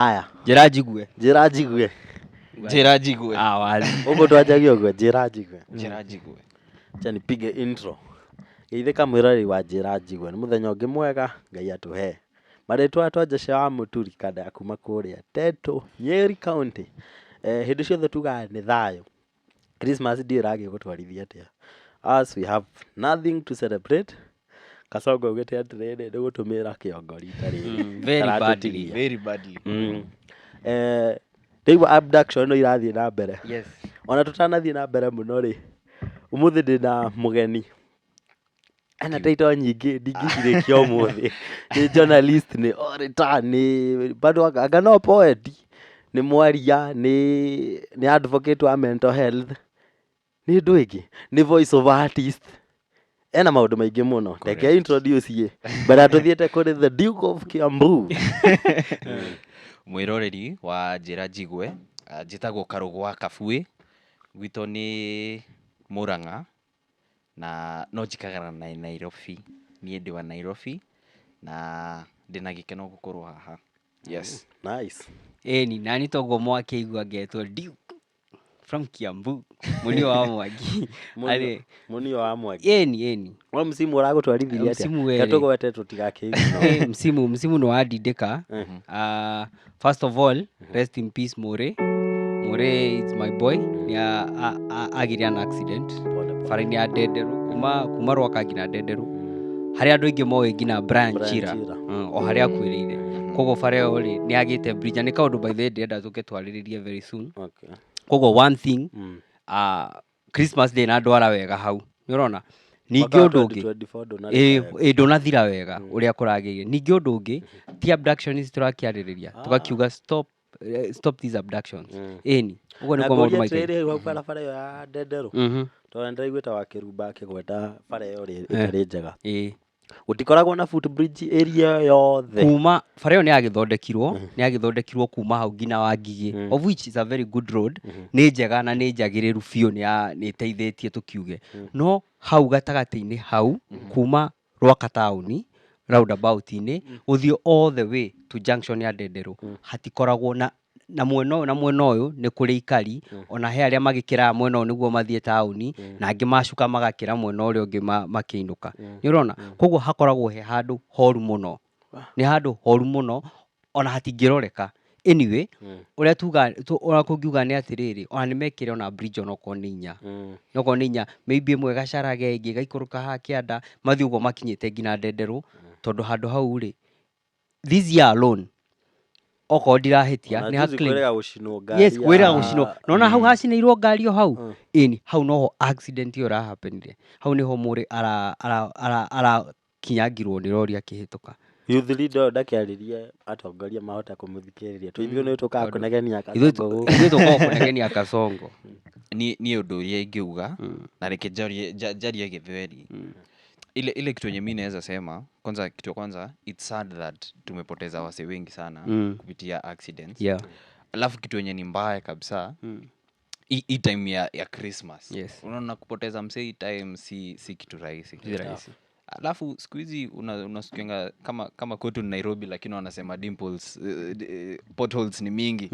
Aya. Njĩra njigue. Njĩra njigue. Njĩra njigue. Ah, wazi. Ũguo twanjagia ũguo, njĩra njigue. Njĩra njigue. Acha nipige intro. Geithĩka mwĩroreri wa njĩra njigue. Nĩ mũthenya ũngĩ mwega Ngai atũhe. Marĩtwa twa wa Mũturi kanda ya kuma kũrĩa Tetu, Nyeri County. Eh, hĩndĩ ciothe tugaga nĩ thayũ. Christmas ndiũĩ ĩragĩgũtwarithia atĩa. As we have nothing to celebrate. Kasongo augĩte atĩrĩrĩ, nĩ gũtũmĩra kĩongo rita rĩrĩ. Very badly. Aratũtigia. Very badly. Eh, ndĩraigua abduction no irathiĩ na mbere. Yes. Ona tũtanathiĩ na mbere mũno rĩ, ũmũthĩ ndĩna mũgeni ena title nyingĩ ndingĩcirĩkia ũmũthĩ. Nĩ journalist, nĩ orator, nĩ bado anga no poet, nĩ mwaria, nĩ advocate wa mental health, nĩ ũndũ ĩngĩ, nĩ voice over artist. Ena maũndũ maingĩ mũno. Reke introduce ye. Mbere ya tũthiĩte kũrĩ the Duke of Kiambu. Mwĩroreri wa njĩra njigue, njĩtagwo Karũgũ wa Kabuĩ, gwitũ nĩ Mũrang'a na no njikaraga na Nairobi. Niĩ ndĩ wa Nairobi na ndĩna gĩkeno gũkorwo haha. Yes. Nice. Ĩni, nani toguo mwakĩigua ngetwo Duke from Kiambu, mũnio wa Mwangi. Arĩ, Mũnio wa Mwangi. ĩni, ĩni. We msimu ũragũtwarithirie atĩa? Msimu Reke werĩ. tũgwete tũtigakĩigue. Msimu nĩ wandindĩka. First of all, rest in peace Mũrĩ. Mũrĩ is my boy. Nĩ agĩire an accident bara-inĩ ya Ndenderũ, kuma Rwaka nginya Ndenderũ. Harĩa andũ aingĩ moĩ nginya Brian Brian Chira. Chira. O harĩa akuĩrĩire. Koguo bara ĩyo rĩ, nĩ agĩte bridge. Na nĩ kaũndũ by the way ndĩrenda tũke twarĩrĩrie very soon. Koguo one thing, Christmas day na ndwara wega hau. Nĩ ũrona? Ningĩ Mwaka wa ũndũ ũngĩ 2024 ndũnathira ĩ wega. Ĩ, ndũnathira wega ũrĩa kũragĩrĩire. Ningĩ ũndũ ũngĩ ti abduction ici tũrakĩarĩrĩria, tũgakiuga stop, stop these abductions. Ĩni ũguo Na nĩguo maũndũ ngũrie maikaire. atĩrĩrĩ, hau barabara ĩyo ya Ndenderũ, tondũ nĩndĩraiguĩte Wakĩrumba akĩgweta bara ĩyo rĩ ĩtarĩ njega. Gũtikoragwo na footbridge area yothe? Kuma bara ĩyo nĩ yagĩthondekirwo kuma hau nginya Wangigĩ, of which is a very good road, nĩ njega na nĩ njagĩrĩru biũ, nĩ ĩteithĩtie tũkiuge, no hau gatagatĩ-inĩ hau kuma Rwaka taũni roundabout-inĩ gũthiĩ all the way to junction ya Ndenderũ hatikoragwo na mwena ũyũ na mwena ũyũ nĩ kũrĩ ikari, ona he arĩa magĩkĩraga mwena ũyũ nĩguo mathiĩ taũni, na angĩ macuka magakĩra mwena ũrĩa ũngĩ makĩinũka, nĩ ũrona? Koguo hakoragwo he handũ horu mũno, nĩ handũ horu mũno, ona hatingĩroreka. Anyway, ũrĩa tuga ũrĩa kũngiuga nĩ atĩrĩrĩ, ona nĩ mekĩre ona bridge onokorwo nĩ inya, onokorwo nĩ inya, maybe ĩmwe ĩgacarage, ĩngĩ ĩgaikũrũka haha kĩanda, mathiĩ ũguo makinyĩte nginya Ndenderũ, tondũ handũ hau rĩ, this year alone, okorwo ndirahĩtia, Ona nĩ juzi kwĩrĩga gũcinwo ngari. Yes, kwĩrĩga gũcinwo nona hau hacinĩirwo ngari o hau. Ĩni, hau noho accident ĩyo ĩrahappenire, hau nĩho mũrĩ arakinyangirwo nĩ rori akĩhĩtũka. Youth leader ũyũ ndakĩarĩrie atongoria mahote kũmũthikĩrĩria. Tũithuĩ nĩ tũkaga kũnegenia Ithuĩ Kasongo gũkũ. Ithuĩ tũkoragwo kũnegenia Kasongo. Niĩ ũndũ ũrĩa ingiuga, na reke njarie Gĩthweri, ile kitu yenye mi naweza sema kwanza, kitu ya kwanza, it's sad that tumepoteza wase wengi sana kupitia accidents. Alafu kitu yenye ni mbaya kabisa, hii time ya Christmas, unaona kupoteza msee hii time si kitu rahisi. Si rahisi. Alafu siku hizi unasikianga kama kwetu ni Nairobi, lakini wanasema dimples, potholes ni mingi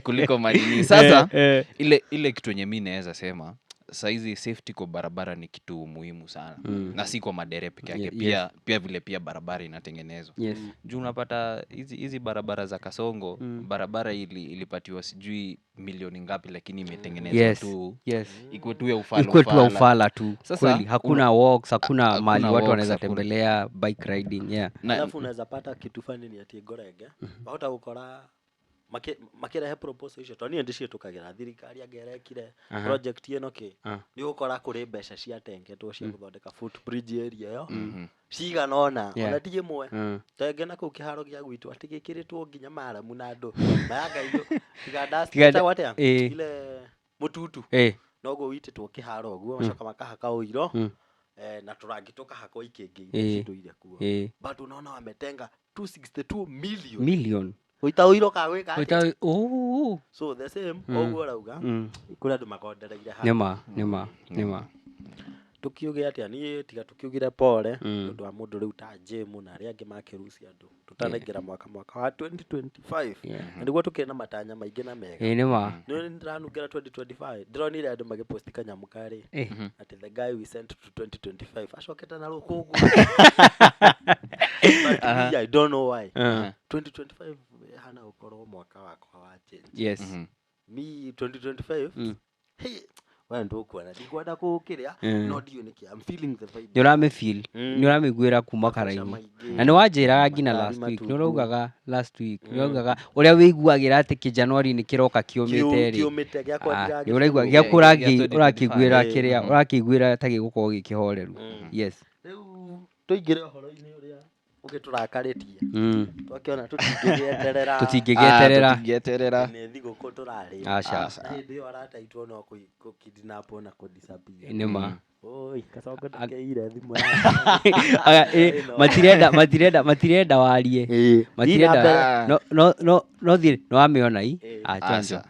kuliko manini. Sasa ile kitu yenye mi naweza sema, saizi safety kwa barabara ni kitu muhimu sana, na si kwa madere peke yake, pia vile pia barabara inatengenezwa, juu unapata hizi barabara za Kasongo, barabara ilipatiwa sijui milioni ngapi, lakini imetengenezwa tu ikuwe tu ya ufala. Ikuwe tu ya Ufala. Ufala tu. Sasa, Kweli hakuna walks, hakuna hakuna mahali watu walks, wanaweza hakuna. Tembelea, bike riding, yeah. Na, Alafu unaweza pata kitu funny ni ati ngorenge wahota gũkora makĩrehe proposal icio, tondũ niĩ ndĩciĩtũkagĩra thirikari anga ĩrekire project ĩno kĩ, nĩ ũgũkora kũrĩ mbeca ciatengetwo cia gũthondeka footbridge area ĩyo cigana ũna, ona ti ĩmwe. Tenge na kũu kĩharo gĩa gwitũ atĩ gĩkĩrĩtwo nginya maramu na andũ mayanga irio tiga dust, ĩtagwo atĩa, ile mũtutu, noguo witĩtwo kĩharo ũguo, macoka makahaka ũiro, na tũrangi tũkahakwo ikĩngĩ iria citũire kuo, but unaona wametenga 262 million Million. Gũita ũiro ka gwĩka atĩa? Oh. So the same ũguo ũrauga, kũrĩ andũ magondereire haha. Nĩma, nĩma, nĩma. Tũkiuge atĩa, niĩ tiga tũkiugire pole nĩ ũndũ wa mũndũ rĩu ta Jim na arĩa angĩ makĩrucia andũ tũtanaingĩra mwaka wa 2025. Yeah. Na nĩguo tũkĩrĩ na matanya maingĩ na mega. Ĩĩ nĩ ma. Nĩ ndĩranungĩra 2025, ndĩronire andũ magĩposti kanyamũ karĩ atĩ the guy we sent to 2025 acokete na rũkũngũ. But me, I don't know why. 2025 hana gũkorwo mwaka wakwa wa change. Yes. Me 2025, hey, we ndũkuona ndikwenda kũkĩrĩa, no ndiũĩ nĩkĩ I'm feeling the vibe. Nĩ ũramĩfeel, nĩ ũramĩiguĩra kuma Mabeca karaihu. maingĩ, Na nĩ wanjĩraga nginya makari last week, nĩ matungu. ũraugaga last week, nĩ ũraugaga ũrĩa wĩiguagĩra atĩ kĩjanuari nĩ kĩroka kĩũmĩte rĩ. Kĩũmĩte gĩakwa. Ah, nĩ ũraigua gĩaku Gĩa 2025. ũrakĩiguĩra kĩrĩa ũrakĩiguĩra ta gĩgũkorwo gĩkĩhoreru. Yes. Rĩu tũingĩre ũhoro-inĩ ũrĩa ũgĩtũrakarĩtie, twakĩona tũtingĩgĩeterera. Tũtingĩgĩeterera. Tũtingĩeterera. Nĩ thigũkũ tũrarĩ. Aca. Na hĩndĩ ĩyo arataitwo no kũkidnapwo na kũdisappear. Nĩ ma. Oi, kacongo ndũkeire thimũ. Aya, matirenda warie. Matirenda no thiĩ nĩ wamĩona i. Ah, chonjo. Aca.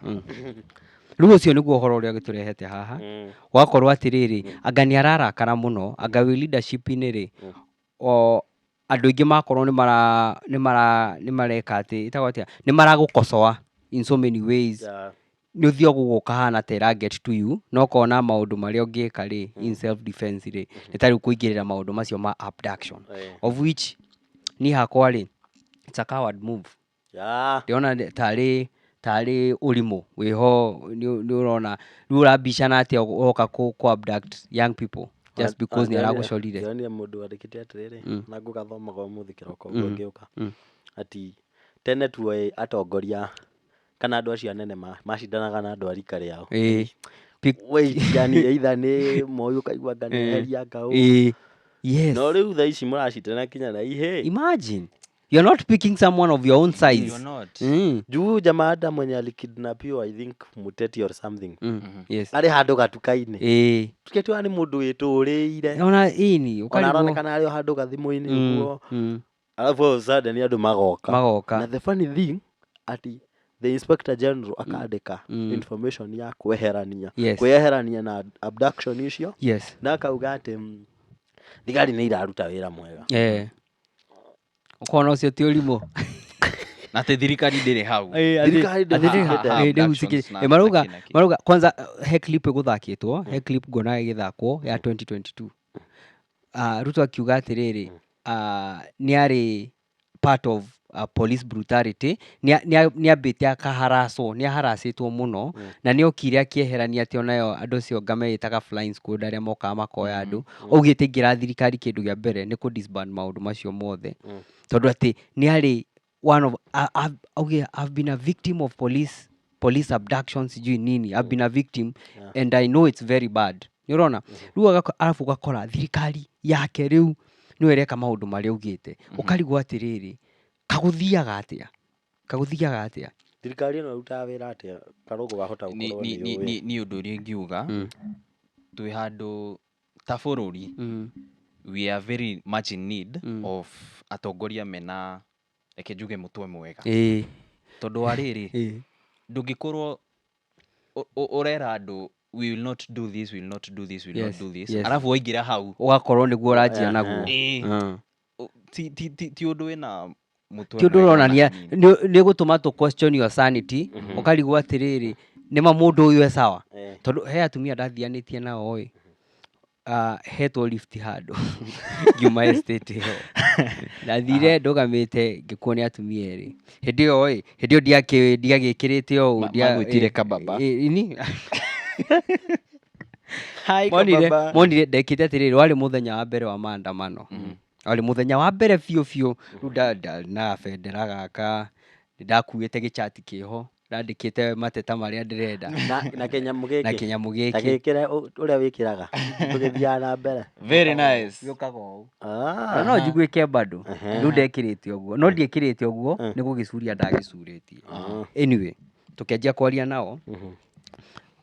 Rĩu ũcio nĩguo ũhoro ũrĩa ũgĩtũrehete haha, wakorwo atĩrĩrĩ, anga nĩ ararakara mũno, anga wĩ leadership-inĩ rĩ, o andũ aingĩ makorwo nĩ mara nĩ mara nĩ mareka atĩ ĩtagwo atĩa, nĩ maragũkosoa in so many ways, nĩ ũthiaga ũguo ũkahana ta ĩra get to you, na ũkona maũndũ marĩa ũngĩka rĩ in self defense rĩ, nĩ ta rĩu kũingĩrĩra maũndũ macio ma abduction, of which niĩ hakwa rĩ, it's a coward move. Ndĩrona tarĩ ũrimũ wĩho. Nĩ ũrona rĩu ũrambicana atĩa ũroka kũ abduct young people just because nĩ aragũcorire? Ndĩronire mũndũ wandĩkĩte atĩrĩrĩ, na ngũgathomaga ũmũthĩ kĩroko ũguo ngĩũka, ati tene tuoĩ atongoria kana andũ acio anene macindanaga na andũ a rika rĩao. Wait, yani either nĩ Moi, ũkaigua anga nĩ eheria anga ũ. Ĩĩ, yes. No rĩu thaa ici mũracindana kinya na ihĩ. Imagine you're not picking someone of your own size. You're not. Juu jamaa hata mwenye alikidnapiwa, I think Muteti or something, arĩ handũ gatuka-inĩ. Tukĩtua nĩ mũndũ wĩtũrĩire. Ona ĩni Ona ũkarigwo. aronekana arĩ o handũ gathimũ-inĩ ũguo, alafu all of a sudden andũ magoka. Magoka. Na the funny thing ati the inspector general akandĩka information ya kweherania, kwĩyeherania na abduction icio, na akauga atĩ thigari nĩ iraruta wĩra mwega. Ũkona ũcio ti ũrimũ? Na atĩ thirikari ndĩrĩ hau. Thirikari ndĩhusikĩte. Abductions na Marauga na kĩ na kĩ. Marauga kwanza he clip ĩgũthakĩtwo, he clip nguonaga ĩgĩthakwo ya 2022. Ruto akiuga atĩrĩrĩ, nĩ arĩ part of police brutality, nĩ ambĩte akaharacwo, nĩ aharacĩtwo mũno, na nĩ okire akĩeherania atĩ onayo andũ acio anga meĩtaga flying squad arĩa mokaga makoya andũ. Augĩte ingĩra thirikari, kĩndũ kĩa mbere nĩ kũ disband maũndũ macio mothe, tondũ atĩ nĩ arĩ one of augire, "I've been a victim of police abduction," sijui nini, "I've been a victim and I know it's very bad." Nĩ ũrona rĩu arabu ũgakora thirikari yake rĩu nĩwe ĩreka maũndũ marĩa augĩte, ũkarigwo atĩrĩrĩ, kagũthiaga atĩa, kagũthiaga atĩa? Thirikari ĩno ĩrutaga wĩra atĩa? Karũgũ wahota gũkorwo nĩ ũĩ. Ni ũndũ ũrĩa ingiuga, twĩ handũ ta bũrũri, we are very much in need of atongoria mena, reke njuge, mũtwe mwega, tondũ wa rĩrĩ, ndũngĩkorwo ũrera andũ, "We will not do this, we will not do this, we will not do this," arabu waingĩra hau ũgakorwo nĩguo ũranjia naguo. Ti ũndũ wĩna mũtwe Ti ũndũ mwega ona ũronania hanini. Nĩ gũtũma tũ question your sanity, ũkarigwo atĩrĩrĩ, nĩma mũndũ ũyũ e sawa? Tondũ he atumia ndathianĩtie nao ĩ, hetwo lift handũ ngiuma estate ĩyo, ndathire ndũgamĩte ngĩkuo nĩ atumia erĩ hĩndĩ ĩyo ĩ, hĩndĩ ĩyo ndiagĩkĩrĩte ũũ. Magwĩtire kababa. Ini Hi, monire kababa. Monire ndekĩte atĩrĩrĩ, warĩ mũthenya wa mbere wa maandamano, warĩ mũthenya wa mbere biũ biũ. Rĩu ndarĩ na bendera gaka, ndakuĩte gĩchati kĩho ndandĩkĩte mateta marĩa ndĩrenda. Na kĩnyamũ gĩkĩ. Na kĩnyamũ Ta gĩkĩ. gĩkĩre ũrĩa wĩkĩraga tũgĩthiaga na mbere. Very nice. Gĩũkaga ũũ. Ah. Na no njiguĩke bado rĩu ndekĩrĩte ũguo, no ndiĩkĩrĩte ũguo nĩ gũgĩcuria ndagĩcurĩtie. Anyway, tũkĩanjia kwaria nao,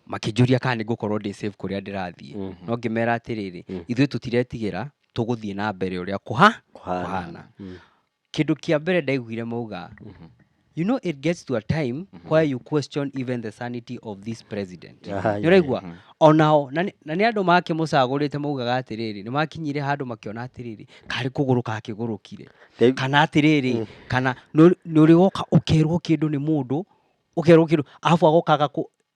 makĩnjũria kana nĩ ngũkorwo ndĩ safe kũrĩa ndĩrathiĩ, no ngĩmera atĩrĩrĩ, ithuĩ tũtiretigĩra, tũgũthiĩ na mbere ũrĩa Kũhana. kũhana. Kĩndũ kĩa mbere ndaiguire mauga, You know, it gets to a time where you question even the sanity of this president. Yeah. Nĩ ũraigua onao na nĩ andũ makĩmũcagũrĩte, maugaga atĩrĩrĩ, nĩ makinyire handũ makĩona atĩrĩrĩ, karĩ kũgũrũ kakĩgũrũkire, kana atĩrĩrĩ, kana nĩ ũrĩ woka ũkerwo kĩndũ nĩ mũndũ, ũkerwo kĩndũ arabu agoka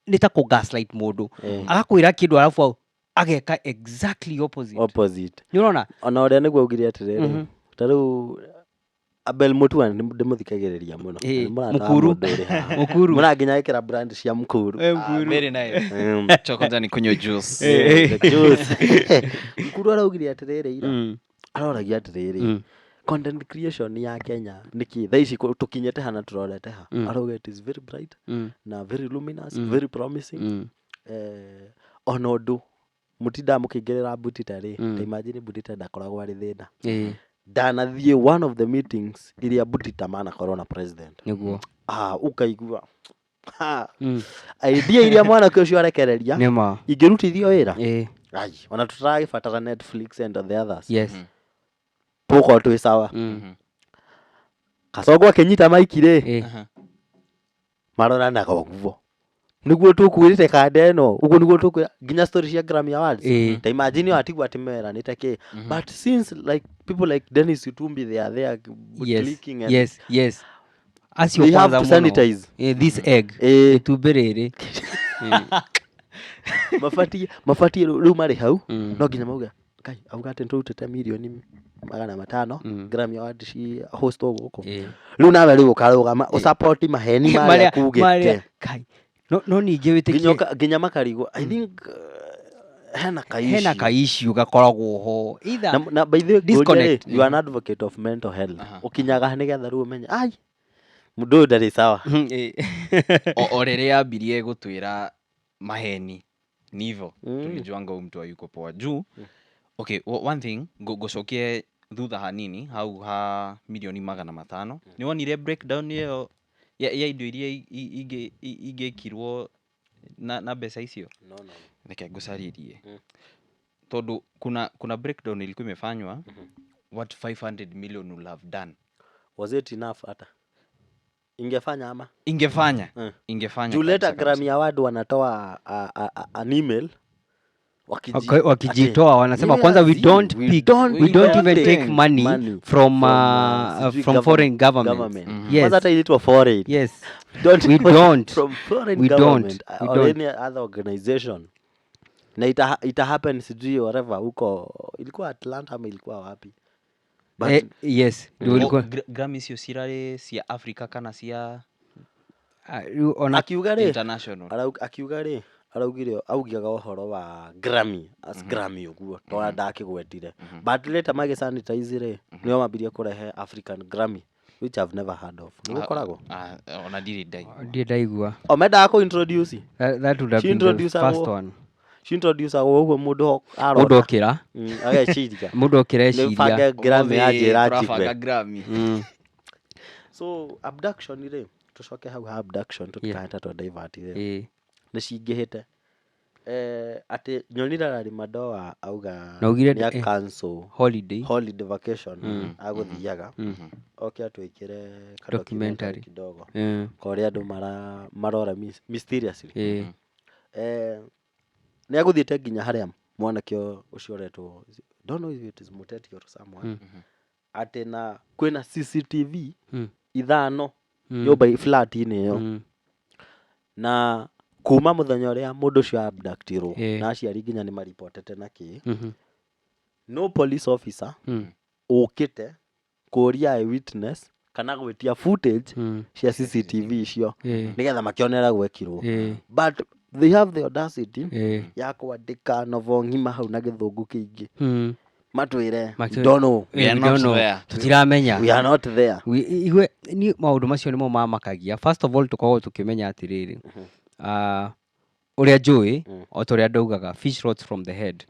nĩ ta kũ gaslight mũndũ, agakwĩra kĩndũ arabu ageka exactly opposite. Opposite. Nĩ ũrona? Ona ũrĩa nĩguo augire atĩrĩrĩ, ta rĩu Abel Mutua nĩ ndĩmũthikagĩrĩria mũno. Nĩ mũrata wa Mukuru. mũndũ ũrĩ haha. Mukuru. Mũranginya ĩkĩra brand cia Mukuru. Ah, very nice. Cho kwanza ni kunywa juice. The juice. Mukuru araugire atĩrĩrĩ ira, aroragia atĩrĩrĩ, content creation ya Kenya nĩkĩ thaa ici tũkinyĩte ha na tũrorete ha? Arauga it is very bright na very luminous, very promising. Ona ũndũ mũtindaga mũkĩingĩrĩra Butita rĩ, ta imagine Butita ndakoragwo arĩ thĩna. Ndanathiĩ one of the meetings iria Butita manakorwo na president. Nĩguo. Ah, ũkaigua ha, idea iria mwanake ũcio arekereria Nĩma. ingĩrutithio wĩra, ai, ona tũtaragĩbatara Netflix and the others, tũgũkorwo twĩ sawa. Kasongo akĩnyita maiki rĩ, maroranaga ũguo nĩguo tũkwĩrĩte kanda ĩno, ũguo nĩguo tũkwĩra nginya story cia Grammy Awards. Ta imagine atigwo atĩ meranĩte kĩ, but since like people like Dennis Itumbi, they are there clicking and Yes, acio they have kwanza to mũno. sanitize. This egg, itumbĩ rĩrĩ. Mabatie rĩu marĩ hau, no nginya mauge kai auga atĩ nĩtũrutĩte mirioni 500 Grammy Award ci hostwo gũkũ. Rĩu nawe rĩu ũkarũgama ũsupport maheni marĩa kugĩte. Kai, no ningĩ nginya wĩtĩkie nginya makarigwo, I think hena ka hena issue. Ka issue gakoragwo ho either Na by the way, ngũrie rĩ, disconnect. you are an advocate of mental health, ũkinyaga nĩgetha rĩu ũmenye ai mũndũ ũyũ ndarĩ sawa? O rĩrĩa ambirie gũtwĩra maheni nivo tulijuanga huyu mtu hayuko poa juu. Okay, one thing, ngũcokie thutha hanini hau ha mirioni 500. Nĩ wonire breakdown ĩyo ya indo iria ingĩkirwo na mbeca icio? No. Reke ngũcarĩrie, tondũ kuna breakdown ilikuwa imefanywa what 500 million will have done. Was it enough? Hata ingefanya ama? Ingefanya. Ingefanya Juu later kabisa, kabisa. Grammy Award wanatoa an email Wakijitoa wanasema Yeah, kwanza we see, don't we pick, don't, we don't even take money, money from sijui from foreign governments. government. Yes. Kwanza hata inaitwa foreign. Yes. Don't We don't. from foreign We don't. government We or don't. any other organization, na ita happen sijui whatever huko ilikuwa Atlanta ama ilikuwa wapi, but Yes, ndio O, ilikuwa. Grammy icio cirarĩ cia Africa kana cia Ah, rĩu ona akiuga rĩ international? Akiuga rĩ, araugire augiaga ũhoro wa Grammy as Grammy ũguo tora ndakĩgwetire, but later magĩsanitize rĩ, nĩo mambirie kũrehe African Grammy, which I've never heard of. Nĩ gũkoragwo? Ah, ona ndirĩ ndaigua. Ndirĩ ndaigua. O mendaga kũ introduce. That would have She been the introduce first one. Cintroducagwo ũguo mũndũ arona. Mũndũ okĩra. Ageciria Mũndũ okĩra nĩ eciria. bange Grammy Ũmũthĩ yanjĩra tũrabanga njigwe. Grammy. So abduction rĩ, tũcoke hau ha abduction, tũtikahete twa divert rĩ, nĩ cingĩhĩte, atĩ nyonire Larry Madowo auga Na augire nĩ cancel holiday. Holiday vacation agũthiaga oke atwĩkĩre ka Documentary. documentary kidogo korĩa andũ marora mysteriously. Nĩ agũthiĩte nginya harĩa mwanake ũcio ũretwo, don't know if it is Muteti or someone, atĩ na kwĩna CCTV ithano nyũmba flat-inĩ ĩyo, na kuma mũthenya ũrĩa mũndũ ũcio abductirwo, na aciari nginya nĩ maripotete na kĩ, no police officer ũkĩte kũria eyewitness kana gwĩtia footage cia CCTV icio nĩgetha makĩonera gwekirwo, but they have the audacity ya kwandĩka novel ng'ima hau na gĩthũngũ kĩingĩ, matwĩre don't know. We are We not don't know. there. Tũtiramenya. We are not there. Igwe ni maũndũ macio nĩmo mamakagia. First of all, tũkoragwo tũkĩmenya atĩrĩrĩ, ah, ũrĩa njũĩ, o ta ũrĩa ndaugaga, fish rots from the head,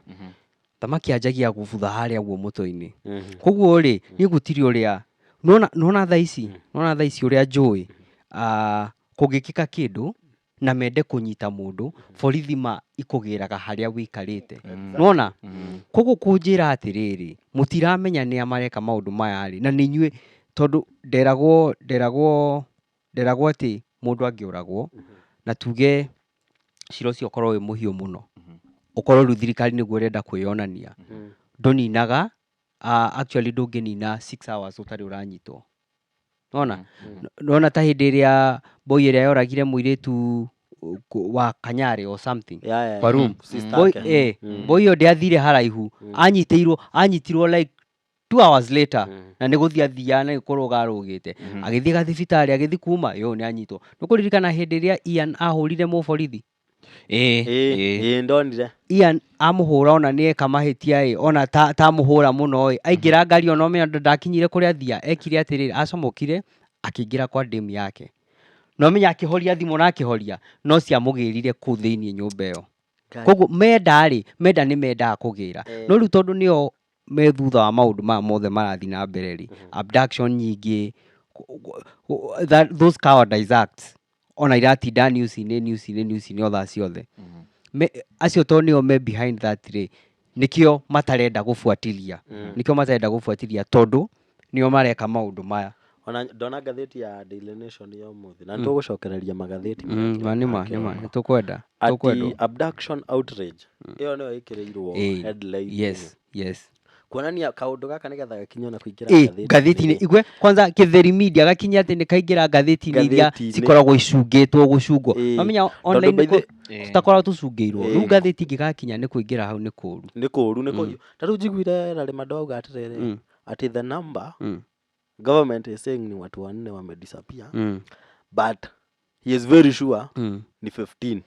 thamaki anjagia gũbutha harĩa guo mũtwe-inĩ. Koguo rĩ, niĩ gũtirĩ ũrĩa nona thaa ici, nona thaa ici ũrĩa njũĩ, ah, kũngĩkĩka kĩndũ na mende kũnyita mũndũ, borithi ma ikũgĩraga harĩa wĩikarĩte, nona. Koguo kũnjĩra atĩrĩrĩ, mũtiramenya nĩa mareka maũndũ maya rĩ, na nĩ inyuĩ, tondũ nderagwo nderagwo Nderagwo atĩ mũndũ angĩũragwo na tuge cira ũcio ũkorwo wĩ mũhiũ mũno, ũkorwo rĩu thirikari nĩguo ĩrenda kwĩyonania, ndũninaga, actually ndũngĩnina 6 hours ũtarĩ ũranyitwo. Nona nona ta hĩndĩ ĩrĩa boy ĩrĩa yoragire mũirĩtu wa Kanyarĩ or something kwa room. Sister Boy, yake. Boy ĩyo ndĩathire haraihu, anyitirwo like 2 hours later, na nĩ gũthiĩ athiaga na nĩ kũrũga arũgĩte, agĩthiĩ gathibitarĩ, agĩthiĩ kuma yo nĩ anyitwo. Nĩ kũririkana hĩndĩ ĩrĩa Ian ahũrire mũborithi? Ĩĩ. Ĩĩ. Ĩĩ. Ĩĩ, ndonire. Ian amũhũra, ona nĩ eka mahĩtia ĩ, ona ta tamũhũra mũno ĩ, aingĩra ngari, ona ũmenya ndakinyire kũrĩa athia, ekire atĩrĩrĩ, acomokire akĩingĩra kwa demu yake, na ũmenya akĩhoria thimũ na akĩhoria no ciamũgĩrire kũu thĩinĩ nyũmba ĩyo. Ngai. Koguo menda rĩ, menda nĩ mendaga kũgĩra, no rĩu tondũ nĩo me thutha wa maũndũ maya mothe marathiĩ na mbere rĩ, abduction nyingĩ, those cowardice acts ona iratinda news-inĩ, news-inĩ, news-inĩ o thaa ciothe. Acio tondũ nĩo me behind that rĩ, nĩkĩo matarenda gũbuatilia, nĩkĩo matarenda gũbuatilia, tondũ nĩo mareka maũndũ maya. Ona ndona ngathĩti ya Daily Nation ya ũmũthĩ na nĩtũgũcokereria magathĩti Ma nĩma nĩma kĩroko. Nĩ tũkwenda Ati tũkwendwo. Abduction outrage ĩyo nĩyo ĩkĩrĩirwo headline. Kuonania kaũndũ gaka nĩgetha gakinye na kũingĩra ngathĩti-inĩ igwe kwanza kĩtheri media gakinya atĩ nĩ kaingĩra ngathĩti-inĩ iria Ngathĩti-inĩ. cikoragwo icungĩtwo gũcungwo. Mamenya online Tondũ by tũtakoragwo tũcungĩirwo rĩu. Ngathĩti ingĩgakinya nĩ kũingĩra hau nĩ kũũru. Nĩ kũũru, nĩ kũũru. Ta rĩu njiguire Larry Madowo auga atĩrĩrĩ, atĩ the number government is saying ni watu wanne wamedisappear, but he is very sure ni 15.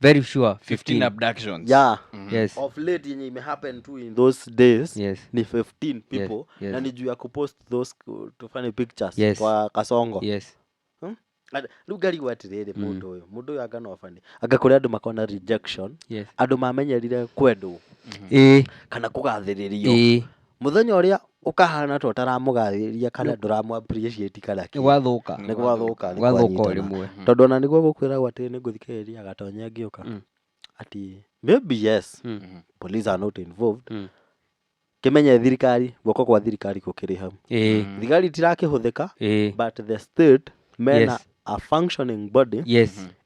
Very sure. 15 abductions. Yeah. Of late yenye imehappen tu in those days ni 15 people, na ni juu ya kupost those to funny pictures kwa Kasongo. Rĩu ngarigwo atĩrĩrĩ, mũndũ ũyũ anga no bani anga kũrĩ andũ makona rejection, andũ mamenyerire kwendwo kana kũgathĩrĩrio, mũthenya ũrĩa ũkahana ta ũtaramũgathĩrĩria kana ndũramũ appreciate kana Nĩ kĩ, gwathuka. Nĩ gwathuka, nĩ Gwathuka o kwanyitana. rĩmwe. Tondũ ona nĩguo gũkwĩragwo atĩ nĩ ngũthikĩrĩria Gatonye ngĩũka atĩ maybe yes, police are not involved. Kĩmenye thirikari, guoko kwa thirikari gũkĩrĩ hau. Thigari itirakĩhũthĩka, but the state mena a functioning body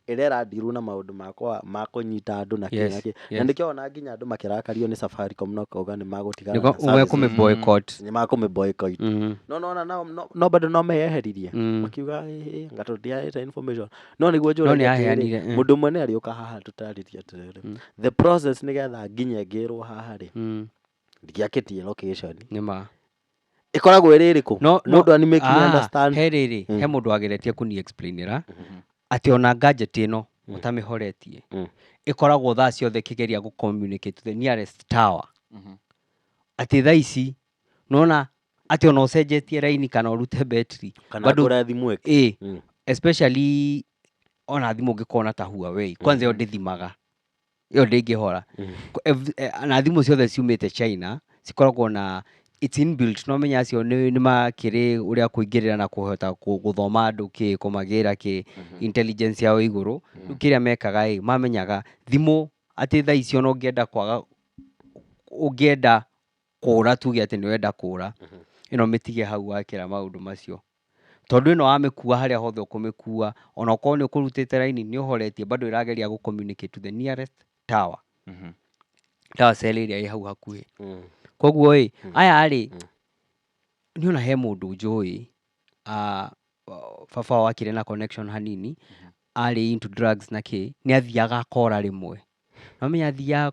ĩrĩa ĩradirwo na maũndũ makwa ma kũnyita andũ na kĩ na kĩ. Na nĩkĩo ona nginya andũ makĩrakario nĩ Safaricom na kauga nĩ magũtigana nĩguo na ũmwe services. kũmĩ boycott. Nĩ makũmĩ boycott. No nona nao no bado no meyeheririe, makiuga, "Ĩ, anga tũtiaĩte information." No nĩguo No njũragia nĩ atĩrĩrĩ, aheanire, mũndũ ũmwe nĩ arĩũka haha tũtarĩrie atĩrĩrĩ, the process nĩgetha nginye ngĩrwo haha rĩ, ndiakĩtie location Nĩ ma ĩkoragwo ĩrĩ ĩrĩkũ, no no mũndũ ani make me understand. He rĩrĩ, he mũndũ wageretie kũni explainĩra atĩ ona gadget ĩno ũtamĩhoretie ĩkoragwo thaa ciothe ĩkĩgeria gũ communicate to the nearest tower, atĩ thaa ici nona atĩ ona ũcenjetie raini kana ũrute betri kana bado ngũre thimũ ĩngĩ. Especially ona thimũ ũngĩkorwo ta Huawei kwanza, ĩyo ndĩthimaga, ĩyo ndĩngĩhora. Na thimũ ciothe ciumĩte China cikoragwo na it's inbuilt. No menya acio nĩ makĩrĩ ũrĩa kũingĩrĩra na kũhota gũthoma andũ kĩ kũmagĩra kĩ intelligence yao igũrũ. Rĩu kĩrĩa mekaga ĩ, mamenyaga thimũ atĩ thaa ici ona ũngĩenda kwaga, ũngĩenda kũra, tuge atĩ nĩ wenda kũra ĩno, mĩtige hau wakĩra maũndũ macio, tondũ ĩno wamĩkua harĩa hothe ũkũmĩkua, ona okorwo nĩ ũkũrutĩte raini nĩ ũhoretie, bado ĩrageria gũ communicate to the nearest tower, tower cell ĩrĩa ĩ hau hakuhĩ. Koguo ĩ, aya rĩ, nĩ ona he mũndũ njũĩ, baba wao akĩrĩ na connection hanini, arĩ into drugs na kĩ, nĩ athiaga akora rĩmwe. Mamenya athiaga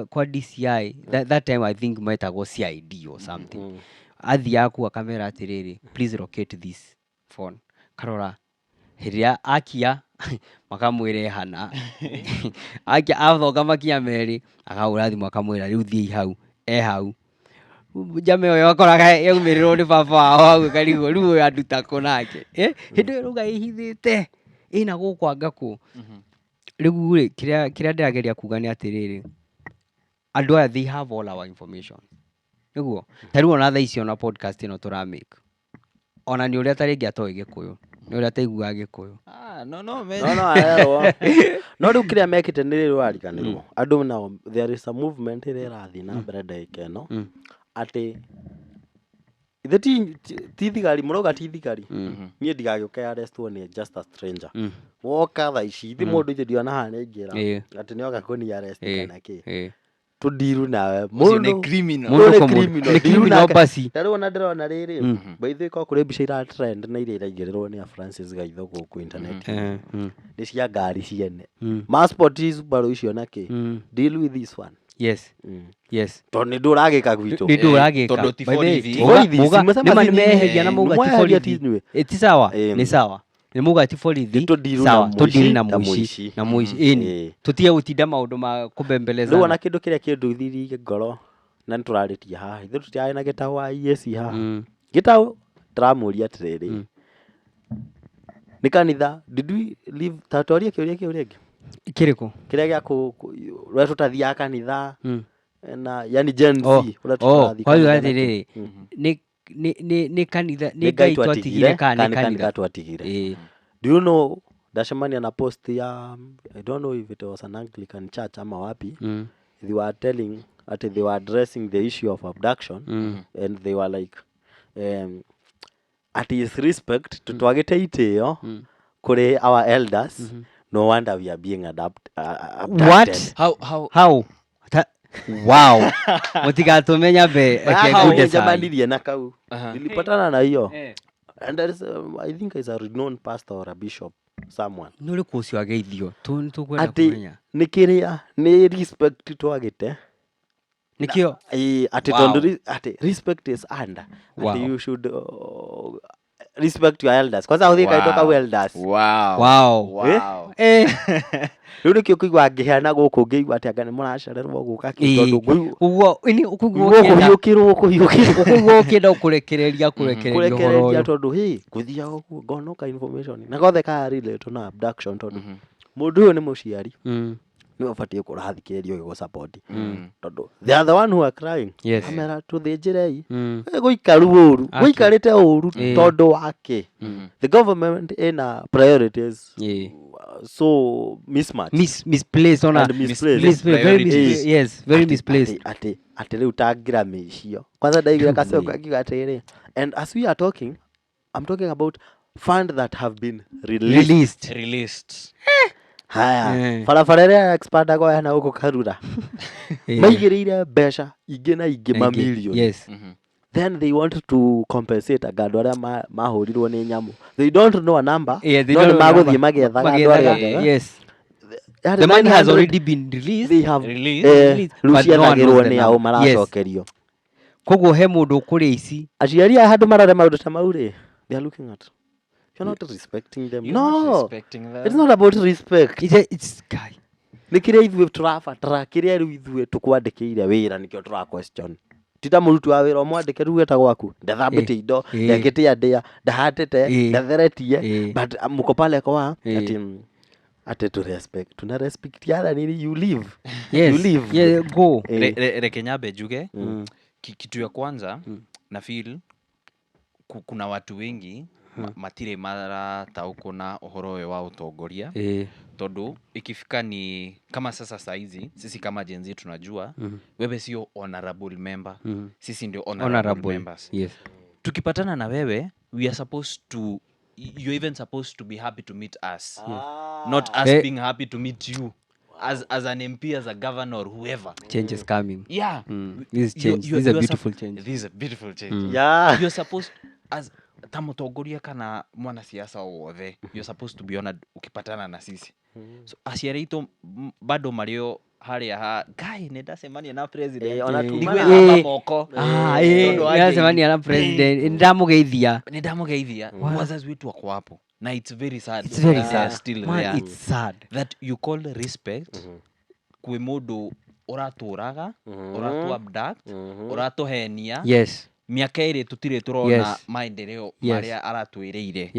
kwa DCI, that time I think metagwo CID or something. Athiaga kũu akamera atĩrĩrĩ, "Please locate this phone." Karora hĩndĩ ĩrĩa akia makamwĩra ĩhana akia, athonga makinya merĩ, akahũra thimũ akamwĩra, "Rĩu thiĩi hau e hau." Njama ĩyo yakoraga yaumĩrĩrwo nĩ baba wao hau, ĩkarigwo rĩu ũyũ anduta kũ nake. Hĩndĩ ĩyo rauga ĩhithĩte ĩna gũkũ anga kũ. Rĩu rĩ, kĩrĩa ndĩrageria kuga nĩ atĩrĩrĩ, andũ aya they have all our information. Nĩguo ta rĩu ona thaa ici ona podcast ĩno tũramake, ona nĩ ũrĩa ta rĩngĩ atoĩ Gĩkũyũ, nĩ ũrĩa ataiguaga Gĩkũyũ. Ah, no no me No arerwo, no rĩu kĩrĩa mekĩte nĩ rĩrĩ wariganĩrwo andũ nao, there is a movement ĩrĩa ĩrathiĩ na mbere ndagĩka ĩno atĩ Ithe ti thigari, mũrauga ti thigari. Niĩ ndigagĩũke arrestwo nĩ just a stranger. Woka thaa ici, ithi mũndũ ithe ndiona haha nĩaingĩra. Atĩ nĩoka kũni arrest kana kĩ. Tũndiru nawe. Ũcio nĩ criminal. Mũndũ Mũndũ kwa nĩ mũndũ. criminal. Nĩ Ndiru criminal nake. basi. Ta rĩu ona ndĩrona rĩrĩ, by the way, korwo kũrĩ mbica ira trend na iria iraigĩrĩrwo nĩ a Francis Gaitho gũkũ internet nĩ cia ngari ciene. Passport Subaru icio na kĩ. Deal with this one. Tondũ nĩ ndũragĩka gwitũ. Nĩ ndũragĩka. Tondũ ti By the way, borithi. Borithi, simesema nĩma si nĩmeheria na nyinyi. mauga ti Mwaheria ti borithi. inyuĩ. Ti sawa, nĩ sawa. Nĩ mauga ti borithi. Nĩ tũndiru na Sawa, mũici, tũndiri na na mũici. mũici. Na mũici. Ĩni. Tũtige gũtinda maũndũ ma Rĩu kũbembelezana. ona kĩndũ kĩrĩa kĩnduthirie ngoro na nĩtũrarĩtie haha, ithuĩ tũtiarĩ na gĩtaũ wa EAC haha. Gĩtaũ ndĩramũria atĩrĩrĩ, nĩ kanitha, did we leave, ta twarie kĩũria kĩu rĩngĩ? Kĩrĩkũ? Kĩrĩa gĩa ũrĩa tũtathiaga kanitha, na yani Gen Z, ũrĩa Oh, tũtathiĩ kwauga kanitha na kĩ. atĩrĩrĩ, nĩ kanitha, nĩ Nĩ Ngai twatigire kana nĩ kana nĩ kanitha? kanitha twatigire? Do you know, ndacemania na post ya, I don't know if it was an Anglican church ama wapi, they were telling ati they were addressing the issue of abduction and they were like, at his respect tutwagite itĩo kũrĩ our elders, no wonder we are being abducted. What? How How? Wow. Mũtigatũmenya mbe reke ngunde cai. Njemanirie na kau. Nilipatana na hiyo. And there is, I think is a renowned pastor or a bishop, someone. Nĩ ũrĩkũ ũcio ageithio? Nĩ tũkwenda Atĩ kũmenya. nĩ kĩrĩa nĩ respect twagĩte. Nĩkĩo? Ĩĩ, atĩ tondũ atĩ respect is earned. Atĩ you should respect your elders. Kwanza ũthiĩ kaitũ kau elders. Wow. Wow. Wow. Rĩu nĩkĩo kũigua ngĩheana gũkũ ngĩigua atĩ anga nĩ mũracererwo gũka kĩ, tondũ Ũguo, ĩni, ũkũigua ngũigua ũkĩenda kũhiũkĩrwo, kũhiũkĩrwo. Ũkũigua ũkĩenda kũrekereria, kũrekereria ũhoro Kũrekereria ũyũ. tondũ hĩ, ngũthiaga ũguo ngona ka information. Na gothe ka relate na abduction tondũ mũndũ ũyũ nĩ mũciari. Nĩwe ũbatiĩ kũrathikĩrĩrio ũgĩgũ support. Tondũ they are the one who are crying. Amera tũthĩnjĩrei. Gũikaru ũru. Aki. Gũikarĩte ũru tondũ wake. The government ĩna priorities so mismatch. Misplaced ona And misplaced. Misplaced, very Priorities. misplaced. Yes, very misplaced. Atĩ rĩu ta Grammy icio. Kwanza ndaiguire kacoka akiuga atĩrĩrĩ, and as we are talking, I'm talking about fund that have been released. Released. Released. Haya, barabara ĩrĩa expandagwo ya na gũkũ Karura. Maigĩrĩire mbeca ingĩ na ingĩ Ingĩ. mamilioni. Then they want to compensate anga andũ arĩa mahũrirwo nĩ nyamũ. They don't know a number. Yeah, they no don't nĩ know a magũthiĩ number. magĩethaga andũ arĩa Magĩethaga, othe. yes. Yarĩ The money has 900 already been released. They have, Released. Released, rĩu but no one ciethagĩrwo knows the nĩ ao number. Yes. maracokerio. Koguo he mũndũ ũkũrĩa ici. Aciari aya handũ marore maũndũ ta mau rĩ, they are looking at, you're not respecting them. You're No. not respecting them. It's not about respect. It's guy. Nĩ kĩrĩa ithuĩ tũrabatara, kĩrĩa rĩu ithuĩ tũkwandĩkĩire wĩra nĩkĩo tũra question. Ti ta mũruti wa wĩra ũmwandĩke rĩu eta gwaku, ndathambĩte indo, ndekĩte andĩa, ndahatĩte, ndatheretie, but mko pale kwa ati tu respect, tuna respectiana nini, you leave. Yes. You leave. Yeah, go. Reke nyambe njuge kitu ya kwanza na feel kuna watu wengi matirĩ marataũkwo na ũhoro ũyũ wa ũtongoria tondũ ikifika ni kama sasa saizi sisi kama Gen Z tunajua wewe sio honorable member, sisi ndio honorable Honorable. members. Yes. Tukipatana na wewe, we are supposed to, you're even supposed to be happy to meet us, not us being happy to meet you as an MP, as a governor or whoever. Change is coming. Yeah. This is change. This is a beautiful change. This is a beautiful change. You're supposed, as ta mũtongoria kana mwanasiasa o wothe, you're supposed to be honored ukipatana na sisi. So aciari aitũ bado marĩo harĩa ha ngai nĩ ndacemania na president. Ona tuma Ndigwĩthamba moko. Ah, Tondũ wa nĩracemania na president, nĩndamũgeithia. Nĩ ndamũgeithia. Wazazi wetu wako hapo na it's very sad It's very that they are sad. still Man, there. it's sad. That you call respect kwĩ mũndũ ũratũraga, ũratũ abduct, ũratũhenia mĩaka ĩrĩ tũtirĩ tũrona maendeleo marĩa aratwĩrĩire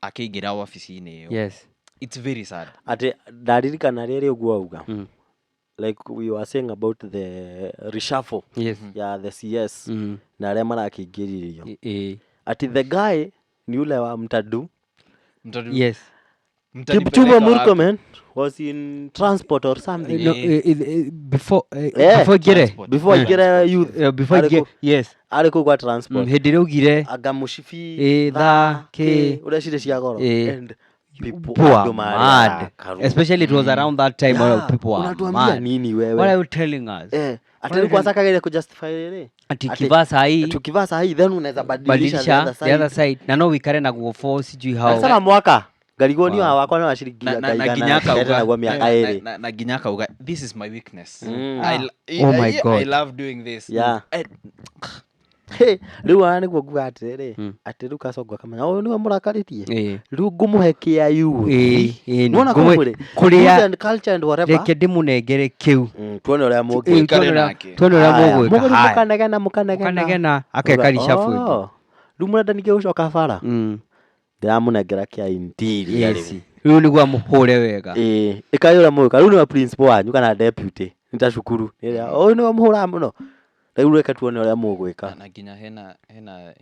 akĩingĩra wabici-inĩ ĩyo. It's very sad. Atĩ ndaririkana rĩrĩ ũguo auga, like we were saying about the reshuffle ya the CS na arĩa marakĩingĩririo, ati the guy ni ule wa mtadu. Mtadu. Yes. Kipchumba Mtanipeleka wapi? Murkomen was in transport or something. No, before Eh, before ngere transport. Before ingĩre youth. Before Arĩ ngere, kũ- yes. Arĩ kũu kwa transport. Hĩndĩ ĩrĩa augire Anga mũcibi, thaa, kĩ. Ũrĩa cirĩ cia goro. Eh. And people, people andũ were marĩ mad, arakaru. especially it was around that time where Yeah, people were unatuambia mad. nini wewe? What are you telling us? Eh, ati rĩu kwanza kageria kujustify rĩrĩ. Ati Ati- ukivaa sahii Ati ukivaa sahii then unaweza badilisha the badilisha other the other side. side na no wikare naguo for sijui how. Sasa mwaka ngarigwo niĩ wakwa nĩ wa ciringi Na- na- na igana nginya akauga- ndete naguo mĩaka na- ĩrĩ. na nginya akauga, "This is my weakness. Oh my I God. love doing this." Yeah. Hey, rĩu ona nĩguo nguga atĩrĩrĩ, Mm. atĩ rĩu Kasongo akamenya ũyũ nĩwe mũrakarĩtie, Eh. rĩu ngũmũhe kĩa youth. Eh, eh, Nĩwona ngũmũhe- kũmwĩrĩ? kũrĩa- Youth and culture and whatever. Reke ndĩmũnengere kĩu. Tuone ũrĩa Eh, mũngĩ Tuikare tuone ũrĩa- nake. tuone ũrĩa Haya, mũgwĩka. mũgũthiĩ Haya. mũkanegena mũkanegena. Mũkanegena, akeka reshuffle ĩngĩ. Oh, rĩu mũrenda ningĩ gũcoka bara, ndĩramũnengera kĩa interior Yes. rĩu. Rĩu nĩguo amũhũre wega. Ĩĩ, ĩkai ũrĩa mũgwĩka. Rĩu nĩwe principal wanyu kana deputy nĩ ta cukuru ĩrĩa ũyũ nĩwe mũhũraga mũno, rĩu reke tuone ũrĩa mũgwĩka. Na nginya hena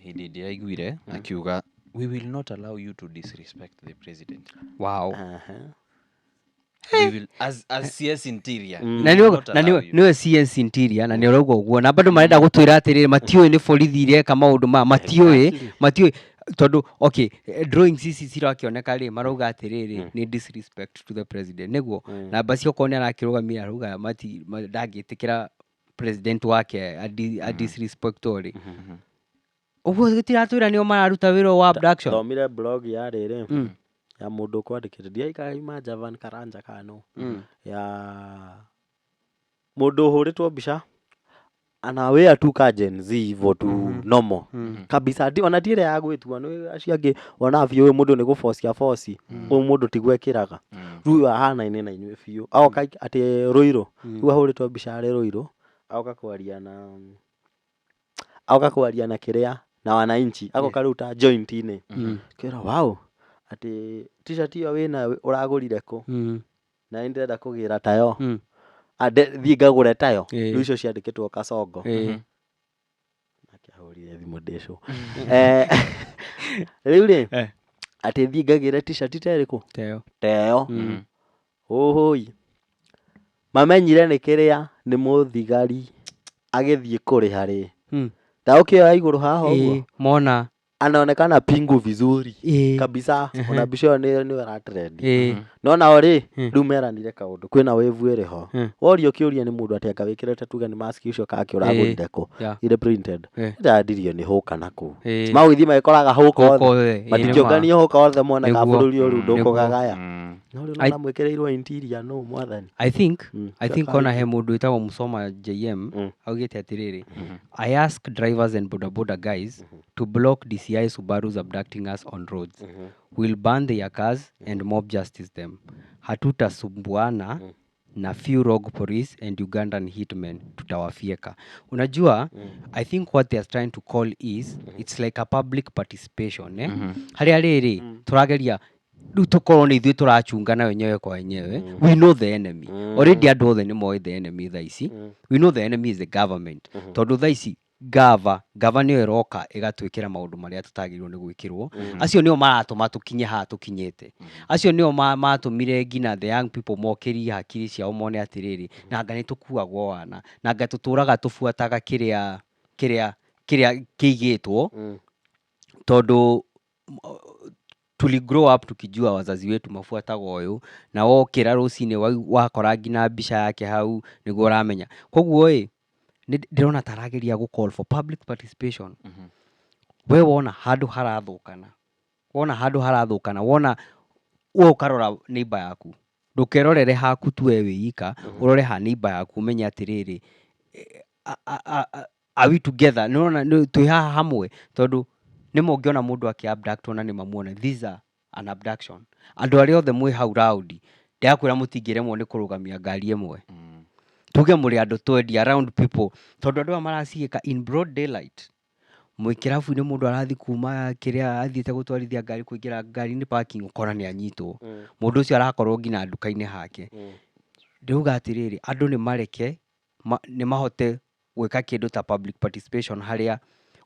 hĩndĩ ndĩraiguire akiuga, "We will not allow you to disrespect the president." Wow. Aha. We will, as CS Interior, we Na will nĩwe not na allow nĩwe you. nĩwe CS Interior na nĩ ũrauga ũguo na bado marenda gũtwĩra atĩrĩrĩ, matiũĩ nĩ borithi ireka maũndũ maya, matiũĩ matiũĩ tondũ okay, drawings ici cirakĩoneka rĩ, marauga atĩrĩrĩ, nĩ disrespect to the president, nĩguo namba cio okorwo nĩ arakĩrũgamia, arauga ndangĩtĩkĩra president wake a disrespect rĩ, ũguo gĩtiratwĩra nĩo mararuta wĩra wa abduction. Thomire blog ya rĩrĩ, ya mũndũ ũkwandĩkĩte, ndiaikaima Javan Karanja kano, ya mũndũ ũhũrĩtwo mbica anawea tu ka Gen Z hivo tu, normal kabisa. Ona ti ĩrĩa ya gwĩtua nĩ acio angĩ wonaga biũ ũyũ mũndũ nĩ gũbocia boci, ũyũ mũndũ tiguo ekĩraga. Rĩu ũyũ ahanaine na inyuĩ biũ, agoka atĩ Rũirũ, rĩu ahũrĩtwo mbica arĩ Rũirũ, agoka kwaria na kĩrĩa na wananchi, agoka rĩu ta joint-inĩ, kĩra wow, atĩ t-shirt ĩyo wĩnayo ũragũrire kũ? Na nĩ ndĩrenda kũgĩra tayo. Thiĩ ngagũre tayo. Rĩu icio ciandĩkĩtwo Kasongo. Nake ahũrire thimũ ndĩcũ. Rĩu rĩ, atĩ thiĩ ngagĩre t-shirt ta ĩrĩkũ? Teyo. Teyo. Ũhũi, mamenyire nĩ kĩrĩa nĩ mũthigari agĩthiĩ kũrĩha rĩ, ndaũkĩoya igũrũ haha ũguo. Ĩĩ, mona. Anaonekana pingu vizuri kabisa. Ona mbica ĩyo nĩyo ĩratrend. No nao rĩ, rĩu meranire kaũndũ kwĩna wave ĩrĩ ho. Worio kĩũria nĩ mũndũ atĩ anga wĩkĩrĩte, tuge nĩ mask ũcio kake ũragũrire kũ, irĩ printed, ndandirio nĩ hũka na kũu. Magũgĩthiĩ magĩkoraga hũka Hũka othe. othe, ĩĩ, nĩ ma. Matingĩũngania hũka othe mone ka bũrũri ũyũ rĩu ndũkũgagaya. No rĩu I- nona mwĩkĩrĩirwo interior no mwathani. I think I think Kaka ona he mũndũ wĩtagwo Musoma JM augĩte atĩrĩrĩ, "I ask drivers and boda boda guys to block DCI Subarus abducting us on roads. We'll burn their cars and mob justice them. Hatutasumbuana na few rogue police and Ugandan hitmen, tutawafieka." Unajua, I think what they are trying to call is it's like a public participation, eh? Harĩa rĩrĩ tũrageria rĩu tũkorwo nĩ ithuĩ tũrachungana wenyewe kwa wenyewe. We know the enemy already, andũ othe nĩ moĩ the enemy thaa ici. We know the enemy is the government, tondũ thaa ici gava nĩyo ĩroka ĩgatwĩkĩra maũndũ marĩa tũtagĩrĩirwo nĩ gwĩkĩrwo. Acio nĩo maratũma tũkinye haha tũkinyĩte. Acio nĩo matũmire nginya the young people mokĩrie hakiri ciao mone atĩrĩrĩ, na anga nĩ tũkuagwo wana, na anga tũtũraga tũbuataga kĩrĩa kĩigĩtwo, tondũ tuli grow up tukijua wazazi wetu mabuataga ũyũ, na wokĩra rũcinĩ wakora nginya mbica yake hau nĩguo ũramenya. Koguo ĩ nĩ ndĩrona ta arageria gũ call for public participation. We wona handũ harathũkana, wona handũ harathũkana, wona we ũkarora neighbor yaku, ndũkerorere haku tu we wĩ ika, ũrore ha neighbor yaku, ũmenye atĩrĩrĩ, are we together? Nĩwona twĩ haha hamwe, tondũ nĩma ũngĩona mũndũ akĩ abduct na nĩmamuona, these are an abduction, andũ arĩa othe mwĩ hau raundi, ndĩrakwĩra mũtingĩremwo nĩ kũrũgamia ngari ĩmwe, tuge mũrĩ andũ 20 around people, tondũ andũ aya maraciĩka in broad daylight mwĩ kĩrabu-inĩ, mũndũ arathiĩ kuma kĩrĩa athiĩte gũtwarithia ngari, kũingĩra ngari-inĩ parking, ũkora nĩ anyitwo. Mũndũ ũcio arakorwo nginya nduka-inĩ hake. Ndĩrauga atĩrĩrĩ, andũ nĩ mareke nĩ mahote gwĩka kĩndũ ta public participation, harĩa